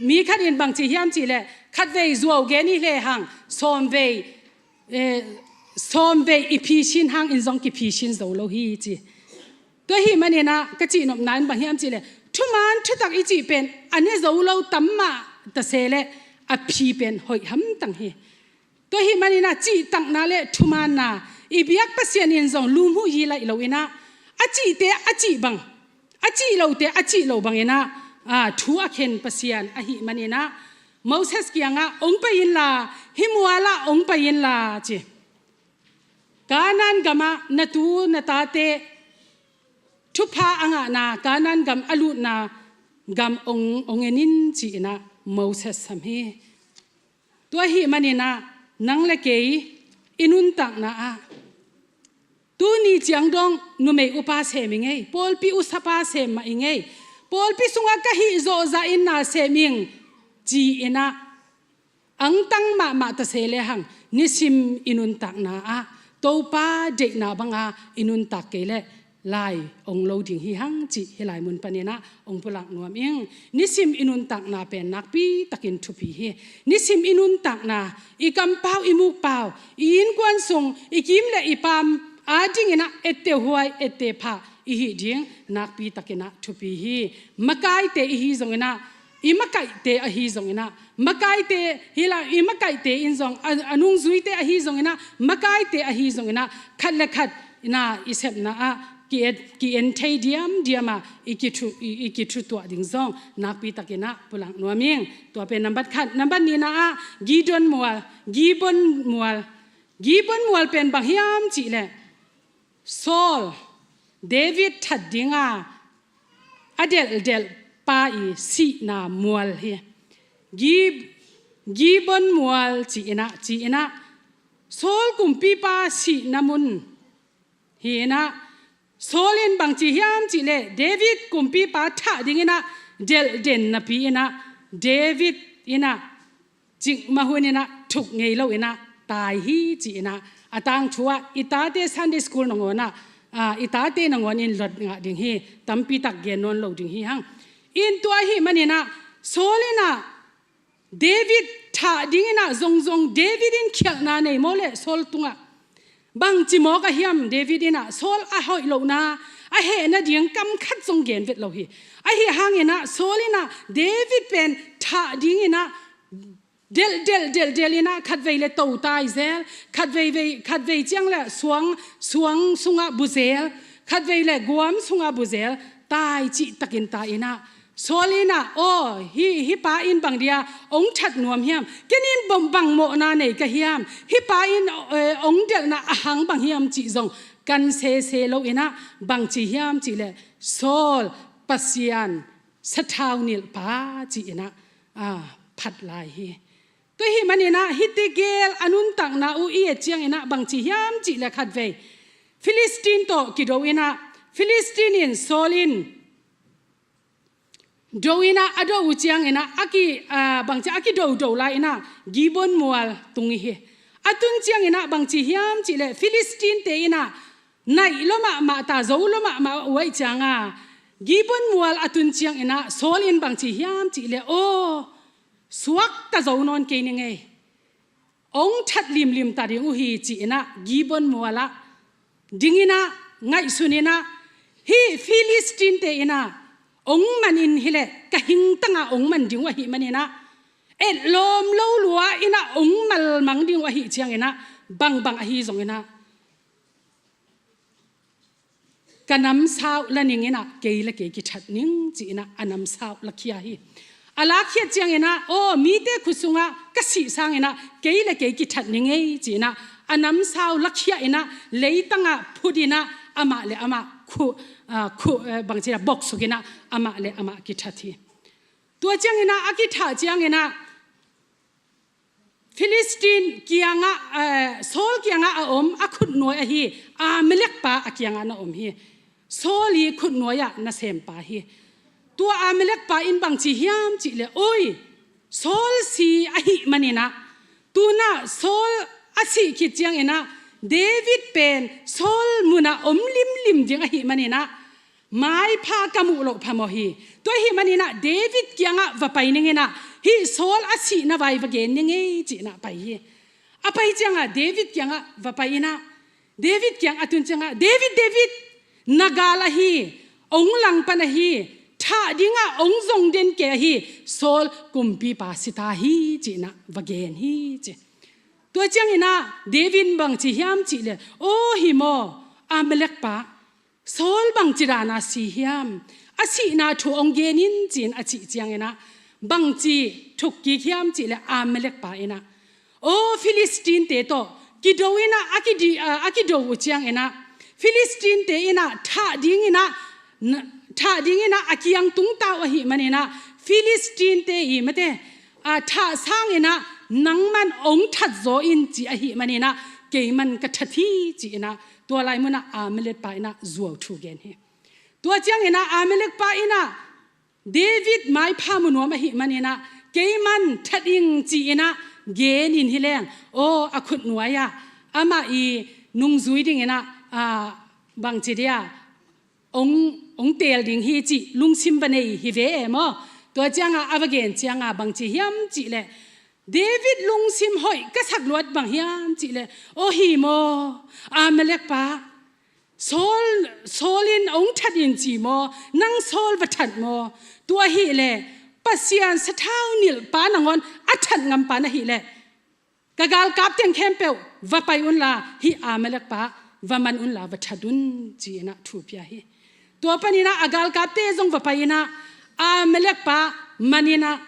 Mi khat in bang ci hiam cih leh, khatvei zuau gen i hih lehang sawmvei, eh, sawmvei i phisin hangin zong kiphisin zo lo hi ci. Tua ahih manin ah ka cihnopna in bang hiam cih leh, thuman thutak i cih pen a ne zo lo tam mah ta se leh a phi pen hoih hamtang hi. Tua ahih manin ah cihtakna le thumaanna i biak Pasian in zong lumhuh hi laih lo in ah, a cihte a cih bang, a cih lote a cih lo bangin ah, aa, thu a khen Pasian ahih manin ah, Moses kiangah, "Hong pai inla, hih mualah hong pai inla," ci. "Kanaan gamah na tu na tate thupha a ngahna, Kanaan gam a lutna gam hong, hong en in," ci-in ah Moses sam hi. Tua ahih manin ah nang le kei i nuntakna ah, "Tuni ciang dong numei upa sem ing ei, pawlpi usapa sem mah ing ei, pawlpi sungah ka hih zawh zah in na sem ing," ci-in ah angtang mahmah ta se lehang, nisim i nuntakna ah Topa deihna banga i nuntak kei leh lai hong lo ding hi hang cih hih lai mun panin ah hong pulak nuam ing. Nisim i nuntakna pen nakpi takin thupi hi. Nisim i nuntakna, i kampau, i mukpau, i innkuan sung, i kim le i paam adingin ah etteh huai, etteh phah i hih ding nakpi takin ah thupi hi. Makaite i hi zongin ah, i makaihte ahi zongin ah, makaihte hi la, i makaihte in zong, a, a nungzuite ahi zongin ah, makaihte ahi zongin ah, khat le khat in ah i sepna ah ki et, ki en thei diamdiam a i kithu, i, i kithutuah ding zong nakpi takin ah pulak nuam ing. Tua pen nambat khat. Nambat nihna ah Gideon mual, Gibeon mual. Gibeon mual pen bang hiam cih leh, Saul, David that dinga a delhdelh pa i sihna mual hi. Gib-, Gibeon mual ci-in ah, ci-in ah Saul kumpipa sihna mun hi-in ah, Saul in bang ci hiam cih leh, David kumpipa thah dingin ah delh den napi-in ah, David in ah cikmah hunin ah thuk ngei loin ah tai hi ci-in ah, a tangthu ah i tate Sunday school nangawn ah, aa, i tate nangawn in lot ngah ding hi, tampi tak gen nawn lo ding hi hang. In tua ahih manin ah Saul in ah David thah dingin ah zongzong David in khialhna nei maw leh Saul tungah? Bangci mawk a hiam David in ah Saul a hoih lohna a hehna ding kam khat zong gen vet lo hi. Ahi hangin ah Saul in ah David pen thah dingin ah delh, delh, delh, delh in ah khatvei le totai zel, khatvei vei, khatvei ciang le suang, suang sungah bu zel, khatvei le guam sungah bu zel, tai cihtakin tai in ah Saul in ah, "Aw, hih, hih pa in bang dia hong that nuam hiam? Ken in bang, bang mawhna nei ka hiam? Hih pa in, eh, hong delhna a hang bang hiam?" cih zong kan sese loin ah bang ci hiam cih leh, Saul Pasian sathau nilhpa ci-in ah, aa, phat lai hi. Tua ahih manin ah hihte gel a nuntakna uh i et ciangin ah bang ci hiam cih leh khatvei Philistine tawh kido in ah, Philistine in Saul in do in ah, a do uh ciangin ah, a ki, aa, bang ci a kidodo lai in ah Gibeon mual tung i hi. A tun ciangin ah bang ci hiam cih leh Philistine-te in ah naih lua mahmah ta, zo lua mahmah uh ahih cianga Gibeon mual a tun ciangin ah Saul in bang ci hiam cih leh, "Aw, suakta zo nawn kei ning ei. Hong that limlim ta ding uh hi," ci-in ah Gibeon mualah dingin ah, ngaihsunin ah, "Hih Philistine-te in ah hong man in hi leh ka hingtangah hong man ding uh ahih manin ah, etlawm lo lua in ah hong malmang ding uh ahih ciangin ah, bangbang ahi zongin ah ka namsau la ning in ah kei le kei kithat ning," ci-in ah a namsau lakhia hi. A lakkhiat ciangin ah, "Aw, mite khut sungah ka sih sangin ah kei le kei kithat ning ei," ci-in ah a namsau lakhia in ah leitangah phut in ah amah le amah khu, aa, khu, eh, bang ci-in ah boksukin ah amah le amah kithat hi. Tua ciangin ah a kithah ciangin ah Philistine kiangah, eh, Saul kiangah a om a khutnuai ahi Amalek pa a kiangah na om hi. Saul i khutnuai-ah nasem pa hi. Tua Amalek pa in bang ci hiam cih leh, "Oi, Saul si ahih manin ah, tu-in ah Saul a sih khit ciangin ah David pen Saul munah om limlim ding ahih manin ah, maipha ka muh loh phamawh hi. Tua ahih maninah David kiangah va pai ninginah hih Saul a sihna vai va gen ning ei ci-inah pai hi. A pai ciangah David kiangah va pai inah David kiang a tun ciangah, "David, David, na gal ahi, ong langpan ahi, thah dingah ong zong den kei ahi, Saul kumpipa sita hi," ci-inah va gen hi ci. Tua cianginah David bangci hiam cihleh, "Aw hi maw, Amalek pa, Saul bangci dana si hiam? A sihna thu ong gen in," ci-in a cih cianginah bangci thukkik hiam cihleh Amalek pa inah, "Aw, Philistine-te tawh kido inah a kidi, a, a kido uh cianginah Philistine-te inah thah dinginah, thah dinginah a kiang tungta uh ahih maninah Philistine-te i mate, a, thah sanginah nangman ong thatzaw in ci ahih maninah keiman ka that hi," ci-inah tua lai munah Amalek pa inah zuau thu gen hi. Tua cianginah Amalek pa inah David maipha mu nuam ahih maninah keiman that ing ci-inah gen in hileng, aw, a khutnuai-ah amah i nungzui dinginah, a, bangci dia ong, ong teel ding hi cih lungsim va nei hi ve e maw? Tua ciangah a va gen ciangah bangci hiam cihleh, "David lungsim hoih ka sak luat bang hiam cihleh, aw hi maw, Amalek pa, Saul, Saul in ong that in ci maw, nang Saul va that maw? Tua hileh Pasian sathau nilh pa nangawn a that ngam pa na hileh ka galkap teng khempeuh va pai unla, hih Amalek pa va man unla va that un," ci-inah thu pia hi. Tua paninah a galkapte zong va pai inah Amalek pa man inah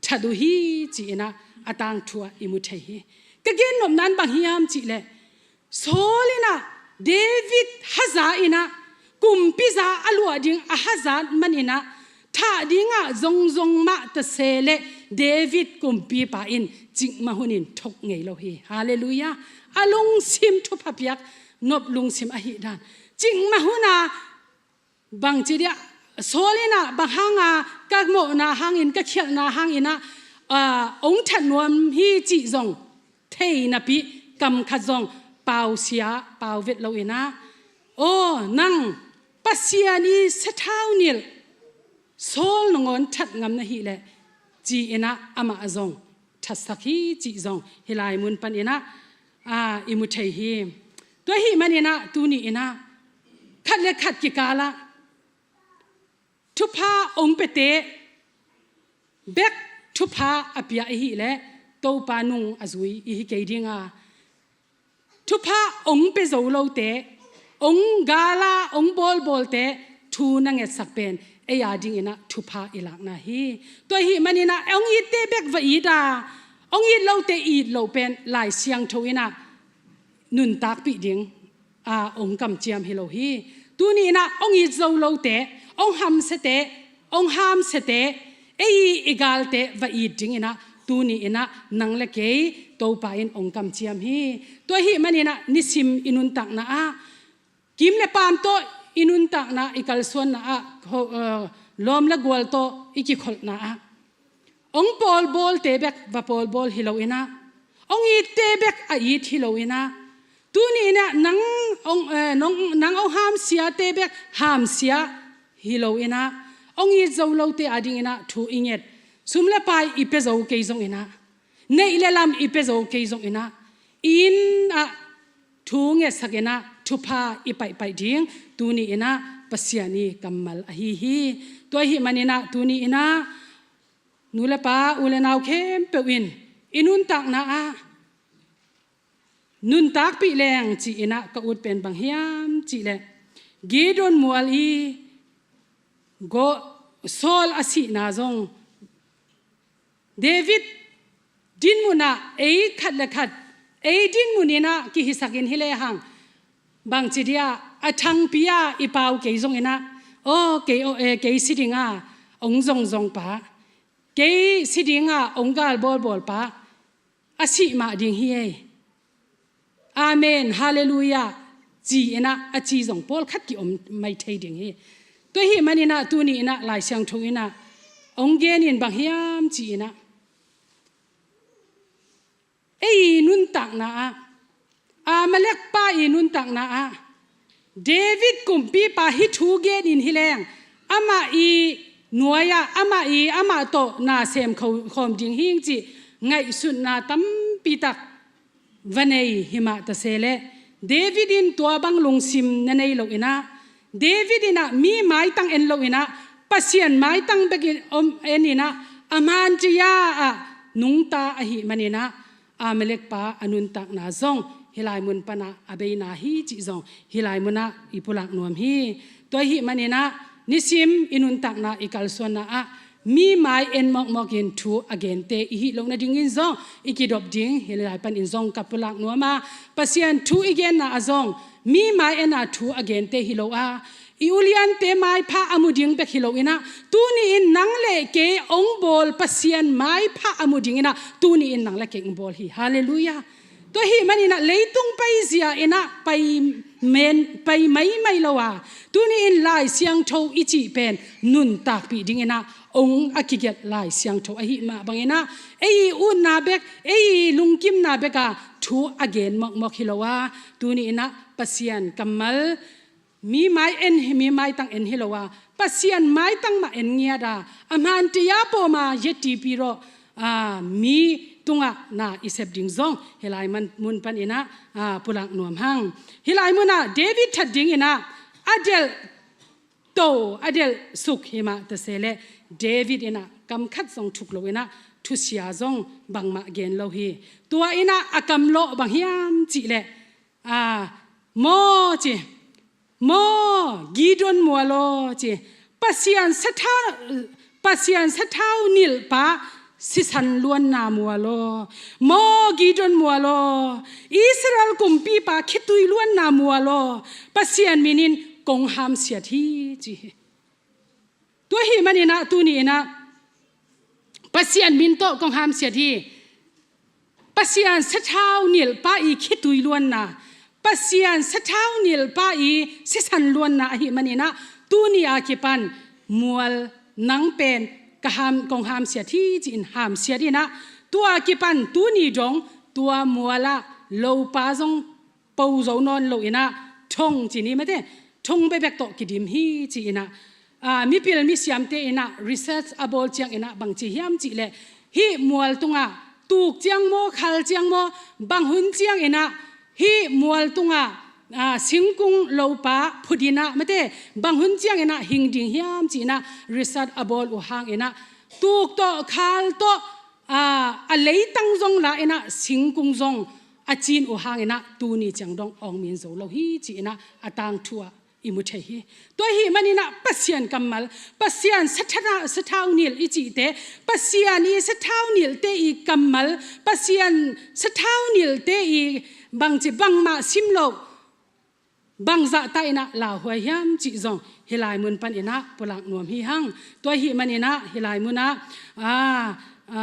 that uh hi ci-inah a tangthu-ah i mu thei hi. Ka gen nopna in bang hiam cihleh, Saul inah David haza inah kumpiza a luah ding a hazat maninah thah dingah zongzong mah ta se leh David kumpipa in cikmah hunin thok ngei lo hi. Halleluiah. A lungsim thupha piak nop lungsim ahih dan. Cikmah huna bangci dia, Saul inah bang hanga ka mawhna hangin, ka khialhna hanginah, a, ong that nuam hi cih zong thei napi, kam khat zong pausia, pau vet lo inah, aw, nang Pasian i sathau nilh Saul nangawn that ngam na hileh ci-inah amah zong thatsak hi cih zong hih lai mun paninah, a, i mu thei hi. Tua ahih maninah tuni inah khat le khat kikalah thupha ong piate bek thupha a pia i hileh Topa nung a zui i hi kei dinga, thupha ong pia zo lote, ong gala ong bawlbawlte thu na ngetsak pen ei a dinginah thupha i lakna hi. Tua ahih maninah ong itte bek va it a, ong it lote it loh pen Lai Siangtho inah nuntakpih ding a ong kamciam hi lo hi. Tuni inah ong it zo lote, ong hamsiate, ong hamsiate, ei i galte va it dinginah tuni inah nang le kei Topa in ong kamciam hi. Tua ahih maninah nisim i nuntakna ah, kim le paam tawh i nuntakna, i kalsuanna ah, ho-, eh, lawm le gual tawh i kikholhna ah, ong pawlbawlte bek va pawlbawl hi lo inah, ong itte bek a it hi lo inah, tuni inah nang ong, eh, nong, nang ong hamsiate bek hamsia hi lo inah, ong it zo lote a dinginah thu i nget, sum le pai i pia zo kei zong inah, neih le lam i pia zo kei zong inah, i inn ah thu ngetsak inah thupha i paihpaih ding tuni inah Pasian i kammal ahi hi. Tua ahih maninah tuni inah nu le pa, u le nau khempeuh in i nuntakna ah nuntakpih leng ci-inah ka ut pen bang hiam cihleh, Gideon mual i go-, Saul a sihna zong, David dinmun ah ei khat le khat ei dinmun inah kihisakin hi lehang, bangci dia a thangpi-a i pau kei zong inah, aw, kei, aw, eh, kei si dinga ong zongzong pa, kei si dinga ong galbawlbawl pa a sih mah ding hi ei. Amen, halleluiah, ci-inah a ci zong pawlkhat kiom mai thei ding hi. Tua ahih maninah tuni inah Lai Siangtho inah ong genin bang hiam ci-inah, ei i nuntakna ah, Amalek pa i nuntakna ah, David kumpipa hih thu genin hi leng, amah i nuai-ah, amah i, amah tawh na sem kho-, khawm ding hing cih ngaihsutna tampitak va nei hi mah ta se leh, David in tua bang lungsim na nei lo in ah, David in ah mi maitang en lo in ah, Pasian maitang bek in om en in ah, a mantria ah nungta ahih manin ah, Amalek pa a nuntakna zong hih lai mun panah a beina hi cih zong hih lai munah i pulak nuam hi. Tua ahih manin ah nisim i nuntakna i kalsuanna ah mi mai en mawkmawk in thu a gente i hih loh nadingin zong i kidop ding hih lai panin zong ka pulak nuam a, Pasian thu i genna ah zong mi mai en a thu a gente hi lo a, i uliante maipha a mu ding bek hi lo in ah, tuni in nang le kei ong bawl Pasian maipha a mu ding in ah, tuni in nang le kei ong bawl hi. Halleluiah. Tua ahih manin ah leitung paizia in ah pai men, pai maimai lo a, tuni in Lai Siangtho i cih pen nuntakpih ding in ah ong a kigelh Lai Siangtho ahih mah bangin ah, ei i utna bek, ei i lungkimna bek a thu a gen mawkmawk hi lo a, tuni in ah Pasian kammal mi mai en hi, mi maitang en hi lo a, Pasian maitang mah en ngiat a, a mantria pawm a yetipi rawh, a, mi tungah na i sep ding zong hih lai man, mun panin ah, a, pulak nuam hang. Hih lai munah David that ding in ah a delh to, a delh suk hi mah ta se leh, David in ah kam khat zong thuk lo in ah thusia zong bangmah gen lo hi. Tua in ah a kam lawh bang hiam cih leh, a, maw ci, maw Gideon mual aw ci, Pasian sathau, Pasian sathau nilhpa sisan luanna mual aw, maw Gideon mual aw, Israel kumpipa khitui luanna mual aw, Pasian minin kong hamsiat hi ci hi. Tua ahih manin ah tuni in ah Pasian min tawh kong hamsiat hi. Pasian sathau nilhpa i khitui luanna, Pasian sathau nilhpa i sisan luanna ahih manin ah tuni a kipan mual nang pen ka ham, kong hamsiat hi ci-in hamsiat in ah, tua kipan tuni dong tua mual ah lopa zong po zo nawn lo in ah, thong ci ni mate, thong bekbek tawh kidim hi ci in ah, a, mipil misiamte in ah research a bawl ciangin ah bang ci hiam cih leh, hih mual tungah tuk ciang maw, khal ciang maw, bang hun ciangin ah hih mual tungah, a, singkung lopa phut in ah mate, bang hun ciangin ah hing ding hiam ci in ah research a bawl uh hangin ah, tuk tawh khal tawh, a, a leitang zong la in ah singkung zong a cin uh hangin ah tuni ciang dong awng min zo lo hi ci in ah a tangthu ah i mu thei hi. Tua ahih manin ah Pasian kammal, Pasian sathana, sathau nilh i cihte, Pasian i sathau nilhte i kammal, Pasian sathau nilhte i bangci bangmah sim loh, bang zahta in ah lauhuai hiam cih zong hih lai mun panin ah pulak nuam hi hang. Tua ahih manin ah hih lai munah, a, a,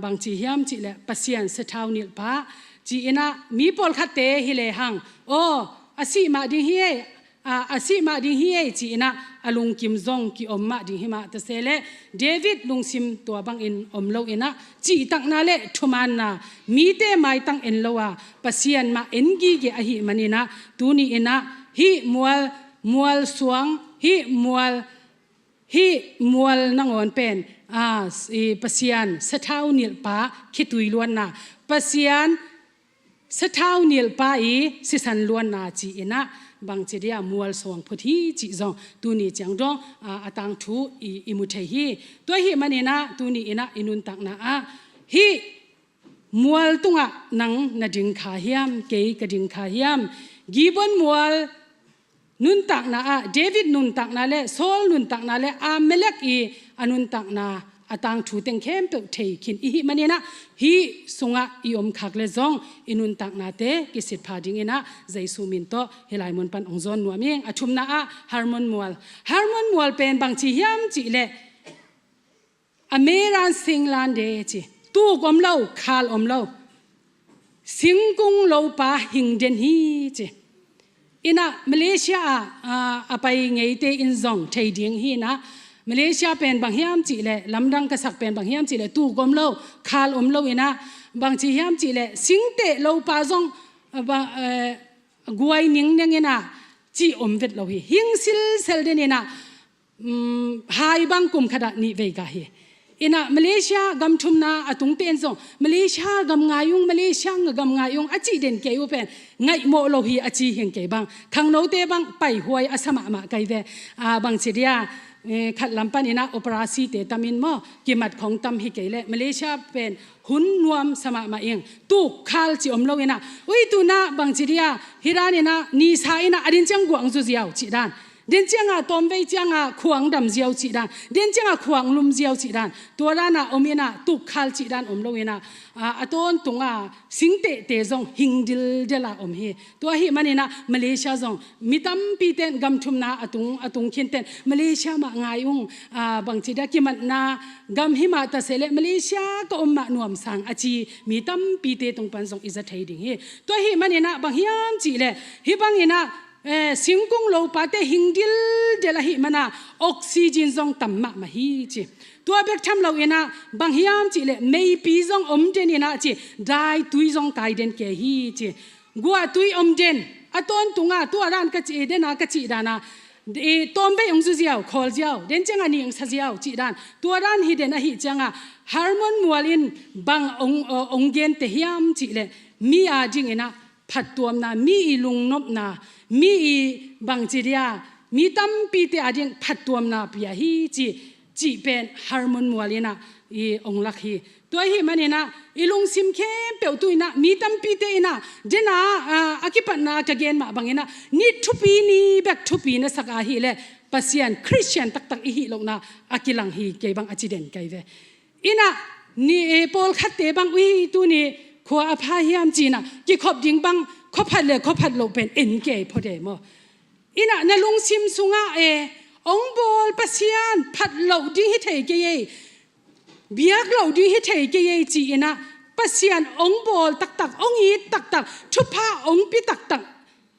bang ci hiam cih leh Pasian sathau nilhpa ci in ah mi pawlkhatte hi lehang, aw, a sih mah ding hi ei, a, a sih mah ding hi ei ci in ah a lungkim zong ki-om mah ding hi mah ta se leh, David lungsim tua bangin om lo in ah cihtakna le thumaanna, mite maitang en lo a Pasian mah en gige ahih manin ah, tuni in ah hih mual, mual suang, hih mual, hih mual nangawn pen, a, i Pasian sathau nilhpa khitui luanna, Pasian sathau nilhpa i sisan luanna ci in ah bangci dia mual suang phut hi cih zong tuni ciang dong, a, a tangthu i, i mu thei hi. Tua ahih manin ah tuni in ah i nuntakna ah hih mual tungah nang na ding kha hiam, kei ka ding kha hiam? Gibeon mual nuntakna ah, David nuntakna le Saul nuntakna le Amalek i a nuntakna a tangthu teng khempeuh thei khin i hih manin ah, hih sungah i om khak le zong i nuntaknate kisitpha dingin ah Jesu min tawh hih lai mun pan ong zawn nuam ing. A thumna ah Hermon mual. Hermon mual pen bang ci hiam cih leh, a meran singlan de ci. Tuk om lo, khal om lo, singkung lopa hing den hi ci. In ah Malaysia ah, a, a pai ngeite in zong thei ding hi in ah, Malaysia pen bang hiam cih leh, lamdang ka sak pen bang hiam cih leh, tuk om lo, khal om lo in ah, bang ci hiam cih leh, singteh lopa zong, a, ba, eh, guai ningneng in ah, cih om vet lo hi. Hing silsel den inah, um, hai bang kum khatah nih vei ka hi. Inah Malaysia gam thumna a tungte in zong, Malaysia gam ngai ung, Malaysia gam ngai ung a cih den kei uh pen ngaihmawh lo hi a ci hing kei bang. Khangnote bang paihuai a sa mahmah kai ve. Ah, bangci dia, eh, khat lam pan inah operasi te tam in maw, kimat khong tam hi kei leh Malaysia pen hun nuam sa mahmah ing. Tukkhal ci om lo inah, ui, tu inah bangci dia, hi dan inah nisa inah a din ciang guang zu ziau cih dan, din ciangah tawmvei ciangah khuang dam ziau cih dan, din ciangah khuang lum ziau cih dan, tua danah om inah tukkhal cih dan om lo inah, ah, a tawntunga singtehte zong hing dildel a om hi. Tua ahih man inah Malaysia zong mi tampi ten gam thumna a tung, a tung khin ten Malaysia mah ngai ung, ah, bangci dia kimatna gam hi mah ta se leh Malaysia ka om mah nuam sang a ci mi tampite tung pan zong i za thei ding hi. Tua ahih man inah bang hiam cih leh, hih bang inah, eh, singkung lopate hing dildel ahih mana oxygen zong tam mahmah hi ci. Tua bek tham lo inah bang hiam cih leh meipi zong om den inah ci, daitui zong kai den kei hi ci. Guahtui om den, a tawntunga tua dan ka cih, dena ka cih dana, eh, tawmvei ong zu ziau, khawl ziau, den ciangah ning sa ziau cih dan, tua dan hi den ahih ciangah Herman Mual in bang ong, ong gente hiam cih leh mi a ding inah phattuamna, mi i lungnopna, mi i bangci dia, mi tampite a ding phattuamna pia hi ci, cih pen Herman Mual inah i ong lak hi. Tua ahih man inah i lungsim khempeuh tu inah mi tampite inah dena, ah, a kipatna ka gen mah bang inah ni thupi ni bek thupi na sak ahih leh Pasian Khristian taktak i hih lohna a kilang hi kei bang a ci den kai ve. Inah ni, eh, pawlkhatte bang, ui, tuni khua a pha hiam ci inah kikhop ding bang, khuaphat le khuaphat loh pen en kei phot e maw. Inah na lungsim sungah, eh, ong bawl Pasian phat loh ding hi thei kei ei, biak loh ding hi thei kei ei ci inah Pasian ong bawl taktak, ong it taktak, thupha ong pi taktak,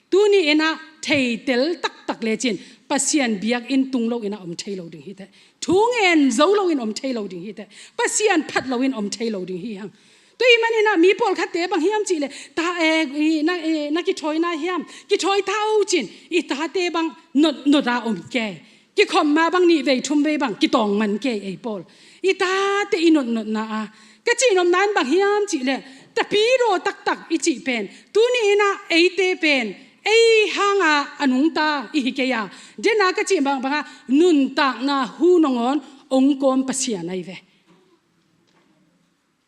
tuni inah theitel taktak lecin Pasian biakinn tung lo inah om thei lo ding hi teh. Thu ngen zo lo in om thei lo ding hi teh. Pasian phat lo in om thei lo ding hi hang. Tua ahih man inah mi pawlkhatte bang hiam cih leh, ta, eh, i, na, eh, na kithawina hiam? Kithawi ta o cin, i tate bang notnot a om kei. Kikhop ma bang nih vei thum vei bang kitawng man kei ei pawl. I tate i notnotna a ka cihnopna in bang hiam cih leh, tapidaw taktak i cih pen, tuni inah eite pen ei hanga a nungta i hi kei a, dena ka cih bang banga nuntakna hu nangawn ong kawm Pasian ahi ve.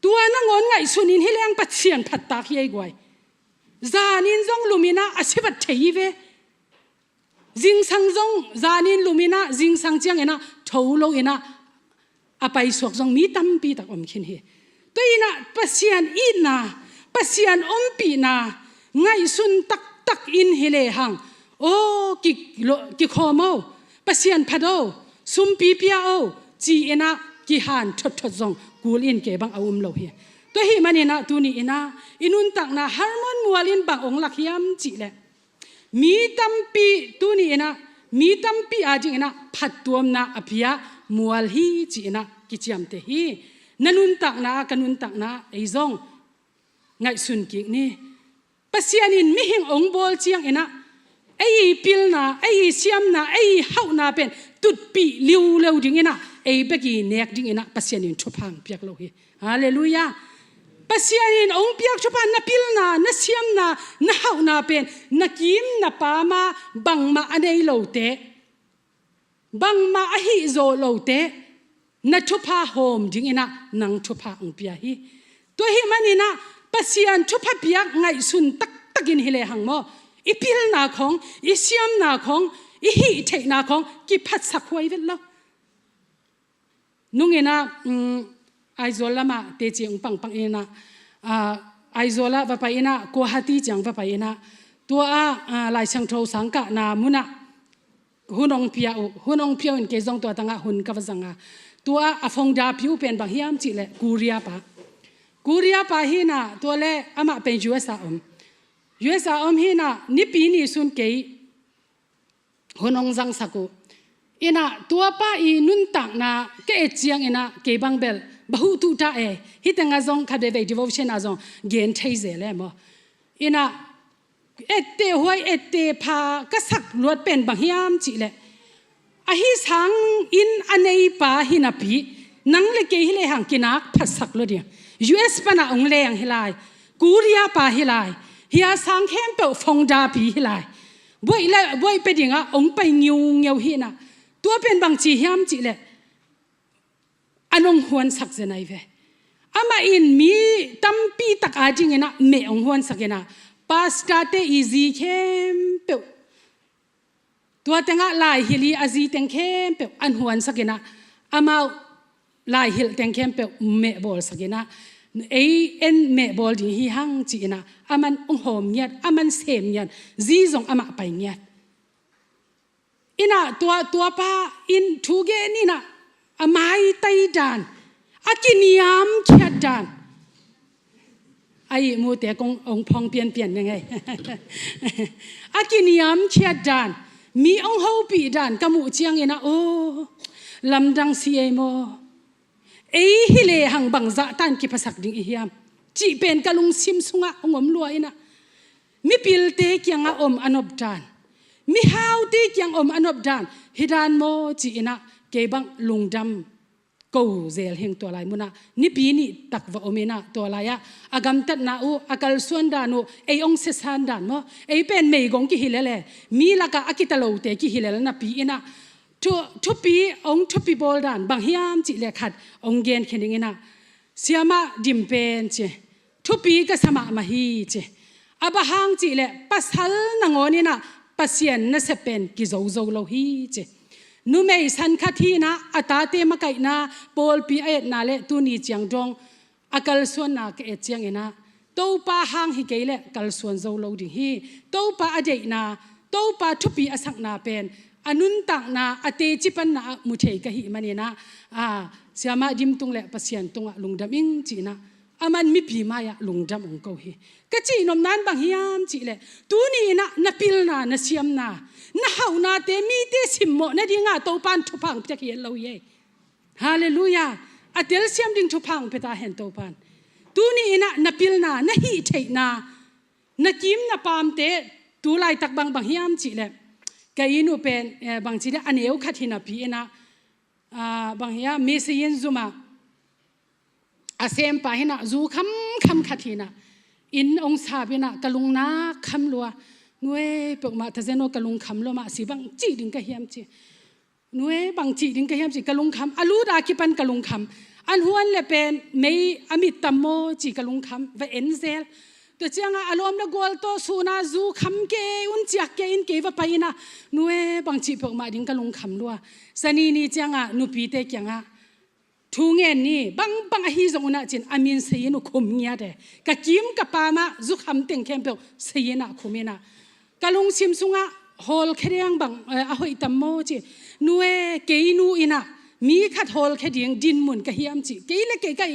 Tua nangawn ngaihsun in hi leng Pasian phattak hi ei guai. Zanin zong lum inah a sivat thei hi ve. Zingsang zong zanin lum inah zingsang ciang inah tho lo inah a paisuak zong mi tampi tak om khin hi. Tua inah Pasian itna, Pasian ompihna ngaihsun taktak in hi lehang, aw, ki, lo, kikhawm o, Pasian phat o, sumpi pia o, ci inah kihan thotthot zong kul in kei bang a um lo hi. Tua ahih man inah tuni inah i nuntakna Herman Mual in bang ong lak hiam cih leh, mi tampi tuni inah, mi tampi a ding inah phattuamna a pia Mual hi ci inah kiciamteh hi. Na nuntakna, ka nuntakna ei zong ngaihsun kik ni. Pasian in mihing ong bawl ciang inah ei i pilna, ei i siamna, ei i hauhna pen tutpih liuleu ding inah ei bek i nek ding inah Pasian in thupha ong piak lo hi. Halleluiah. Pasian in ong piak thupha, na pilna, na siamna, na hauhna pen na kim na pam ah bangmah a nei lote, bangmah a hih zawh lote na thupha hawm ding inah nang thupha ong pia hi. Tua ahih man inah Pasian thupha piak ngaihsun taktak in hi lehang maw, i pilna khong, i siamna khong, i hih theihna khong kiphatsak huai vet lo. Nung inah, um, Aizawl lamah teci ong pangpang inah, ah, Aizawl ah va pai inah, Guwahati ciang va pai inah, tua ah, ah, Lai Siangtho sangkahna munah hun ong pia uh, hun ong pia uh in kei zong tua tangah hun ka va zang a. Tua ah a founder pi uh pen bang hiam cih leh Korea pa. Korea pa hi inah, tua leh amah pen U S A om. U S A om hi inah, Nipi ni sun kei hun ong zangsak uh. Inah tua pa i nuntakna ka et ciang inah kei bang bel ba huh tuh ta e. Hih tengah zong khat veivei devotion ah zong gen thei zel e maw. Inah Etteh huai, etteh pha ka sak luat pen bang hiam cih leh, ahi sangin a neipa hi napi, nang le kei hi lehang kinak phatsak lua ding. U S pana hong leng hi lai, Korea pa hi lai, hia sang khempeuh phone dapi hi lai. Buaih le buaih pia dingah hong pai ngiungeu hi inah, tua pen bang ci hiam cih leh, an hong huansak zen ahi ve. Amah in mi tampi tak a ding inah meh hong huansak inah, pastor-te i zi khempeuh, tua tengah laihilh i a zi teng khempeuh an huansak inah, amau laihilh teng khempeuh mehbawlsak inah, ei en mehbawl ding hi hang ci inah, aman hong hawm ngiat, aman sem ngiat, zi zong amah pai ngiat. Inah tua, tua pa in thu gen inah, a maitai dan, a kiniamkhiat dan. A ihmute kong hong phong pianpian ning ei. A kiniamkhiat dan, mi hong hopih dan ka muh ciang inah, aw, lamdang si ei maw. Ei hi lehang bangzah tan kiphasak ding i hiam cih pen ka lungsim sungah hong om lua inah, mipilte kiangah om a nop dan, mihaute kiang om a nop dan hi dan maw ci inah, kei bang lungdam ko zel hing. Tua lai munah nipi nih tak va om inah, tua lai-ah a gamtatna uh, a kalsuan dan uh, ei hong sisan dan maw, ei pen meigong kihilel e, mi lakah a kitalote kihilel napi inah, thu, thupi, hong thupi bawl dan bang hiam cih leh khat hong genkhia ning inah, Siamah Dim pen ci, thupi ka sa mahmah hi ci. A bang hang cih leh pasal nangawn inah Pasian nasep pen kizozo lo hi ci. Numei san khat hi inah, a tate makaihna, pawlpi a etna le tuni ciang dong a kalsuanna ka et ciang inah, Topa hang hi kei leh kalsuan zo lo ding hi. Topa a deihna, Topa thupi a sakna pen a nuntakna, a teci panna ah mu thei ka hih man inah, a, Siamah Dim tung le Pasian tungah lungdam ing ci inah, aman mipi mai-ah lungdam hong ko hi. Ka cihnopna in bang hiam cih leh, tuni inah na pilna, na siamna, na hauhnate mite simmawh nadingah Topa in thupha hong pia hi het lo hi ei. Halleluiah. A telsiam ding thupha hong pia ta hen Topa in. Tuni inah na pilna, na hih theihna, na kim na pamte, tu laitak bang, bang hiam cih leh, ka inn uh pen, eh, bang ci deh, a neu khat hi napi inah, ah, bang hiam, mese in zum ah a sempa hi inah, zu khamkham khat hi inah, inn hong sap inah, ka lungnak kham lua. Nu ei, peuhmah thazen aw, ka lungkham lua mah si, bang ci ding ka hiam ci. Nu ei, bang ci ding ka hiam ci, ka lungkham. A lut a kipan ka lungkham. An huan le pen mei a mit tam maw ci, ka lungkham va en zel. Tua ciangah a lawm le gual tawh sun a, zu kham kei un, ciak kei in, kei va pai inah, nu ei, bang ci peuhmah ding ka lungkham lua. Zani ni ciangah nupite kiangah thu ngen ni, bangbang ahi zong unah ci-in a min sei in uh khum ngiat e. Ka kim ka pam ah zu kham teng khempeuh sei inah khum inah, ka lungsim sungah hawlkhia ding bang, eh, a hoih tam maw ci. Nu ei, kei nu inah mi khat hawlkhia ding dinmun ka hiam ci. Kei le kei ka,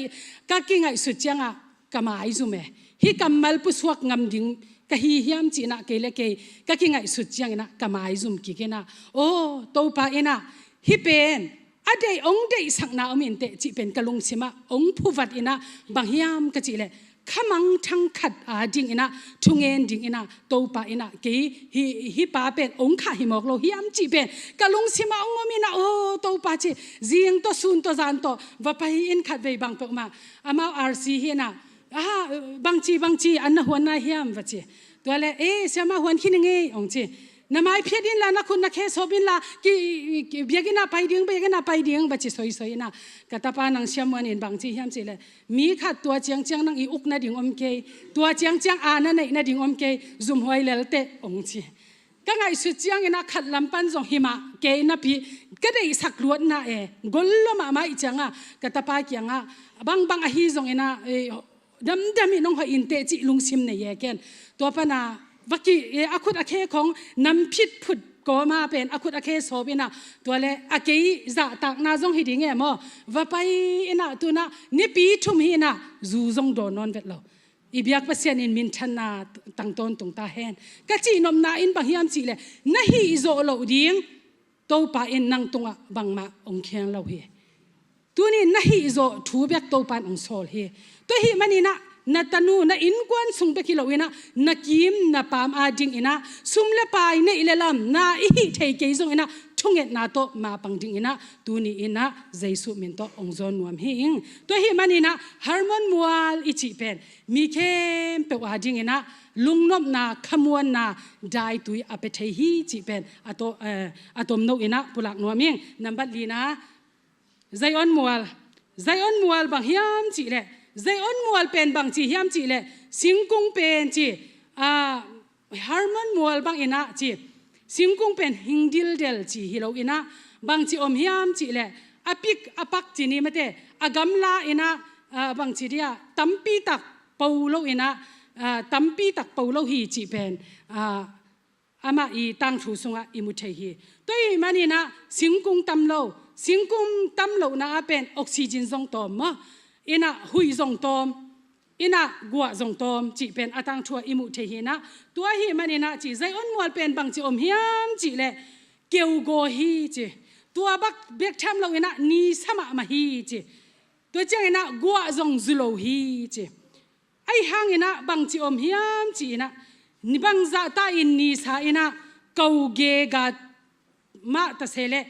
ka kingaihsut ciangah ka maizum e. Hih kammal pusuak ngam ding ka hi hiam ci inah, kei le kei ka kingaihsut ciang inah ka maizum kik inah, aw, Topa inah hih pen a deih, hong deihsakna om inteh cih pen ka lungsim ah hong phuvat inah, bang hiam ka cih leh, kha mangthang khat a ding inah, thungen ding inah, Topa inah kei hih, hih pa pen hong khah hi mawk lo hiam cih pen ka lungsim ah hong om inah, aw, Topa ci, zing tawh, sun tawh, zan tawh va pai in, khatvei bang peuhmah amau R C hi inah, ah, bang ci, bang ci an na huan nai hiam va ci. Tua le, eh, Siamah, huan khin ing ei, hong ci. Na mai phiat inla, na khut na khe sawp inla, ki, ki, biakinn ah pai ding, biakinn ah pai ding va ci soisoi inah. Ka tapa, nang Siamah in bang ci hiam cih leh, mi khat tua ciangciang nang i uk nading om kei, tua ciangciang a na neih nading om kei, zumhuai lel teh, hong ci. Ka ngaihsut ciang inah khat lam pan zong hi mah kei napi, ka deihsak luatna e, gol lua mahmah ahih ciangah ka tapa kiangah, bangbang ahi zong inah, eh, damdam in hong hoih inteh cih lungsim nei e ken. Tua pana va ki, eh, a khut a khe khong nam phit phut kawma pen a khut a khe sawp inah, tua le a kei zahtakna zong hi ding e maw, va pai inah, tu inah nipi thum hi inah, zu zong dawn nawn vet lo. I biak Pasian in minthanna tang tawntung ta hen. Ka cihnopna in bang hiam cih leh, na hih zawh loh ding Topa in nang tungah bangmah hong khiang lo hi. Tuni in na hih zawh thu bek Topa in hong sawl hi. Tua ahih man inah na tanu, na innkuan sung bek hi lo in ah, na kim na paam ading in ah, sum le pai, neih le lam na i hih thei kei zong in ah, thungetna tawh mapang ding in ah, tuni in ah Jesu min tawh hong zawn nuam hi ing. Tua ahih manin ah Hermon mual i cih pen mi khempeuh ading in ah lungnopna, khamuanna, daitui a pia thei hi cih pen a to, eh, a tomno in ah pulak nuam ing. Nambat lina, Zion mual. Zion mual bang hiam cih leh, Zion mual pen bang ci hiam cih leh, singkung pen ci, ah, Hermon mual bang in ah ci, singkung pen hing dildel ci hi lo in ah, bang ci om hiam cih leh, a pik a pak ci ni mate, a gamla in ah, ah, bang ci dia, tampi tak po lo in ah, ah, tampi tak po lo hi cih pen, ah, amah i tangthu sungah i mu thei hi. Tua ahih manin ah singkung tam lo, singkung tam lohna ah pen oxygen zong tawm maw, in ah huih zong tawm, in ah guah zong tawm cih pen a tangthu ah i muh thei hi in ah. Tua ahih manin ah ci, Zion mual pen bang ci om hiam cih leh, keugaw hi ci. Tua bek bek tham lo in ah nisa mahmah hi ci. Tua ciang in ah guah zong zu lo hi ci. Ahi hang in ah bang ci om hiam cih in ah, ni bangzah ta in nisa in ah ko gega mah ta se leh,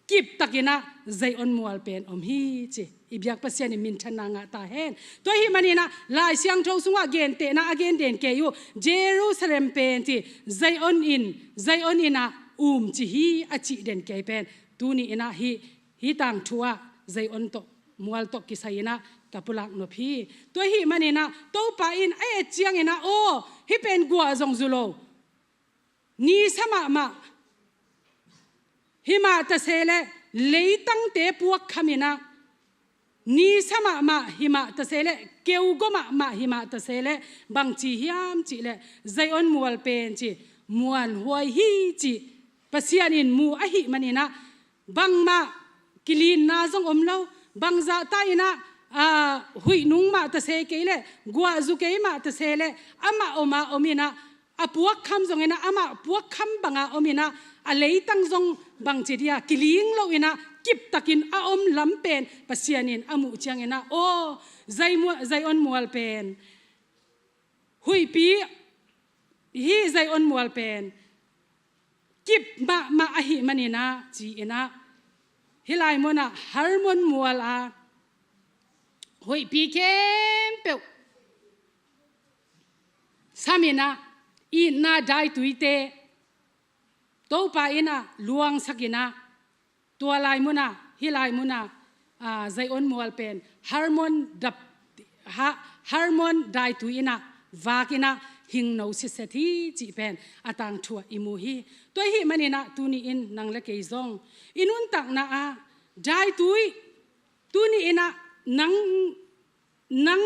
kip tak in ah Zion mual pen om hi ci. I biak Pasian in minthanna ngah ta hen. Tua ahih manin ah Lai Siangtho sungah gentehna a gen den kei uh, Jerusalem pen ci, Zion in, Zion in ah um ci hi a cih den kei pen, tuni in ah hih, hih tangthu ah Zion tawh, mual tawh kisai in ah ka pulak nop hi. Tua ahih manin ah Topa in a et ciang in ah, aw, hih pen guah zong zu lo, nisa mahmah, himah ta se leh leitangte puak kham in ah, nisa mahmah himah ta se leh, keugaw mahmah himah ta se leh, bang ci hiam cih leh, Zion mual pen ci, muanhuai hi ci, Pasian in mu ahih manin ah, bangmah kilinna zong om lo, bangzah ta in ah, ah, huih nung mah ta se kei leh, guah zu kei mah ta se leh, amah om a om in ah, a puak kham zong in ah, amah puak kham bang a om in ah, a leitang zong bang ci dia, kiling lo in ah, kip tak in a om lam pen Pasian in a muh ciang in ah, aw, Zai-, Zion mual pen, huihpi, hih Zion mual pen kip mahmah ahih manin ah ci in ah, hih lai mun ah Hermon mual ah huihpi khempeuh sam in ah, itna daituite Topa in ah luangsak in ah, tua lai mun ah, hih lai mun ah, ah, Zion mual pen Hermon dap, ha, Hermon daitui in ah vak in ah hingno siset hi cih pen a tangthu ah i mu hi. Tua ahih manin ah tuni in nang le kei zong i nuntakna ah daitui, tuni in ah nang, nang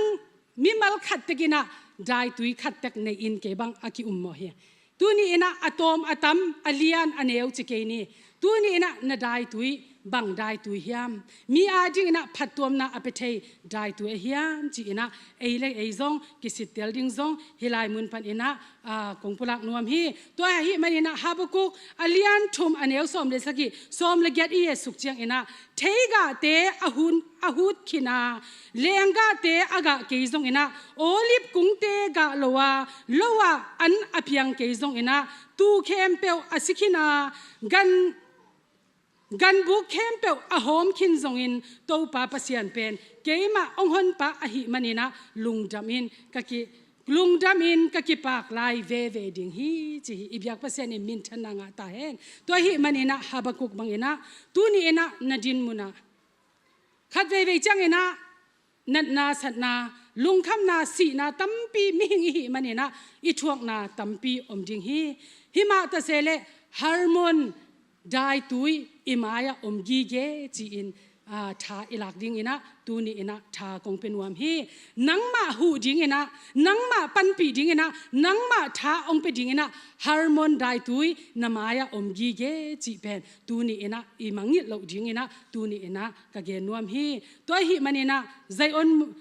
mimal khat tek in ah daitui khat tek nei in kei bang a ki-um mawh hi. Tuni in ah a tawm a tam, a lian a neu ci kei ni. Tuni in ah na daitui bang daitui hiam? Mi ading in ah phattuamna a pia thei daitui a hiam ci in ah ei le ei zong kisittel ding zong hih lai mun pan in ah, ah, kong pulak nuam hi. Tua ahih manin ah Habakuk a lian thum a neu sawm le sagih, sawm le giat i et suk ciang in ah, theigahte a hun, a hut khin a, lenggahte a gah kei zong in ah, olive kungte gah lo a, lo ah an a piang kei zong in ah, tuu khempeuh a si khin a, gan, ganbuk khempeuh a hawm khin zongin, Topa Pasian pen keimah hong honpa ahih manin ah lungdam in ka ki, lungdam in ka kipak lai veve ding hi ci hi. I biak Pasian in minthanna ngah ta hen. Tua ahih manin ah Habakuk bang in ah tuni in ah na din mun ah khat veivei ciang in ah natna, satna, lungkhamna, sihna tampi mihing i hih manin ah i thuakna tampi om ding hi. Hih mah ta se leh Hermon daitui i mai-ah om gige ci-in, aa, tha i lak ding in ah tuni in ah tha kong pia nuam hi. Nangmah huh ding in ah, nangmah panpih ding in ah, nangmah tha hong pia ding in ah Hermon daitui na mai-ah om gige cih pen tuni in ah i mangngilh loh ding in ah tuni in ah ka gen nuam hi. Tua ahih manin ah Zion,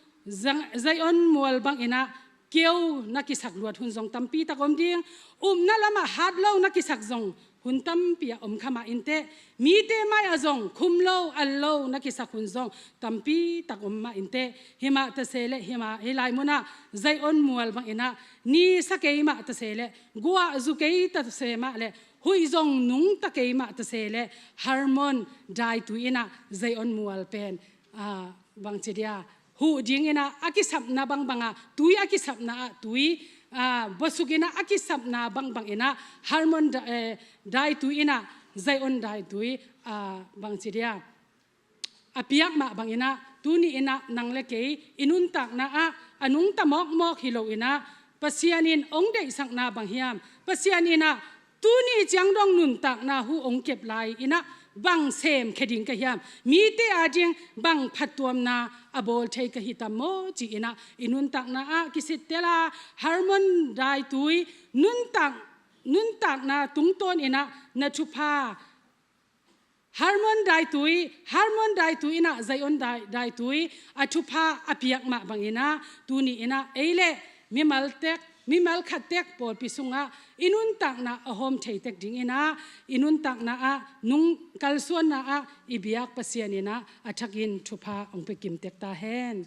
Zion mual bang in ah keu na kisak luat hun zong tampi tak om ding. Upna lamah hat lo na kisak zong hun tampi a om kha mah inteh, mite mai ah zong khum lo al lo na kisak hun zong tampi tak om mah inteh. Himah tase leh himah hih lai munah Zion mual bang inah ni sa kei mah tase leh, guah zu kei tase mah leh, huih zong nungta kei mah tase leh, Hermon daitui inah Zion mual pen, ah, bangci dia, huh ding inah a kisapna bangbang ah, tui a kisapna ah tui, ah, buasuk inah a kisapna bangbang inah Hermon da, eh, daitui inah Zion daitui, ah, bangci dia, a piak mah bang inah, tuni inah nang le kei i nuntakna ah a nungta mawkmawk hi lo inah, Pasian in hong deihsakna bang hiam? Pasian inah tuni ciang dong nuntakna huh hong kep lai inah bang semkhia ding ka hiam? Mite ading bang phattuamna a bawl thei ka hi tam maw, ci inah i nuntakna ah kisittel a, Hermon daitui nuntak, nuntakna tungtawn inah na thupha, Hermon daitui, Hermon daitui inah Zion dai, daitui a thupha a piak mah bang inah, tuni inah ei le mimal tek, mimal khat tek pawlpi sungah i nuntakna a hawm thei tek ding inah, i nuntakna ah nung kalsuanna ah i biak Pasian inah a thakin thupha hong pia kim tek ta hen.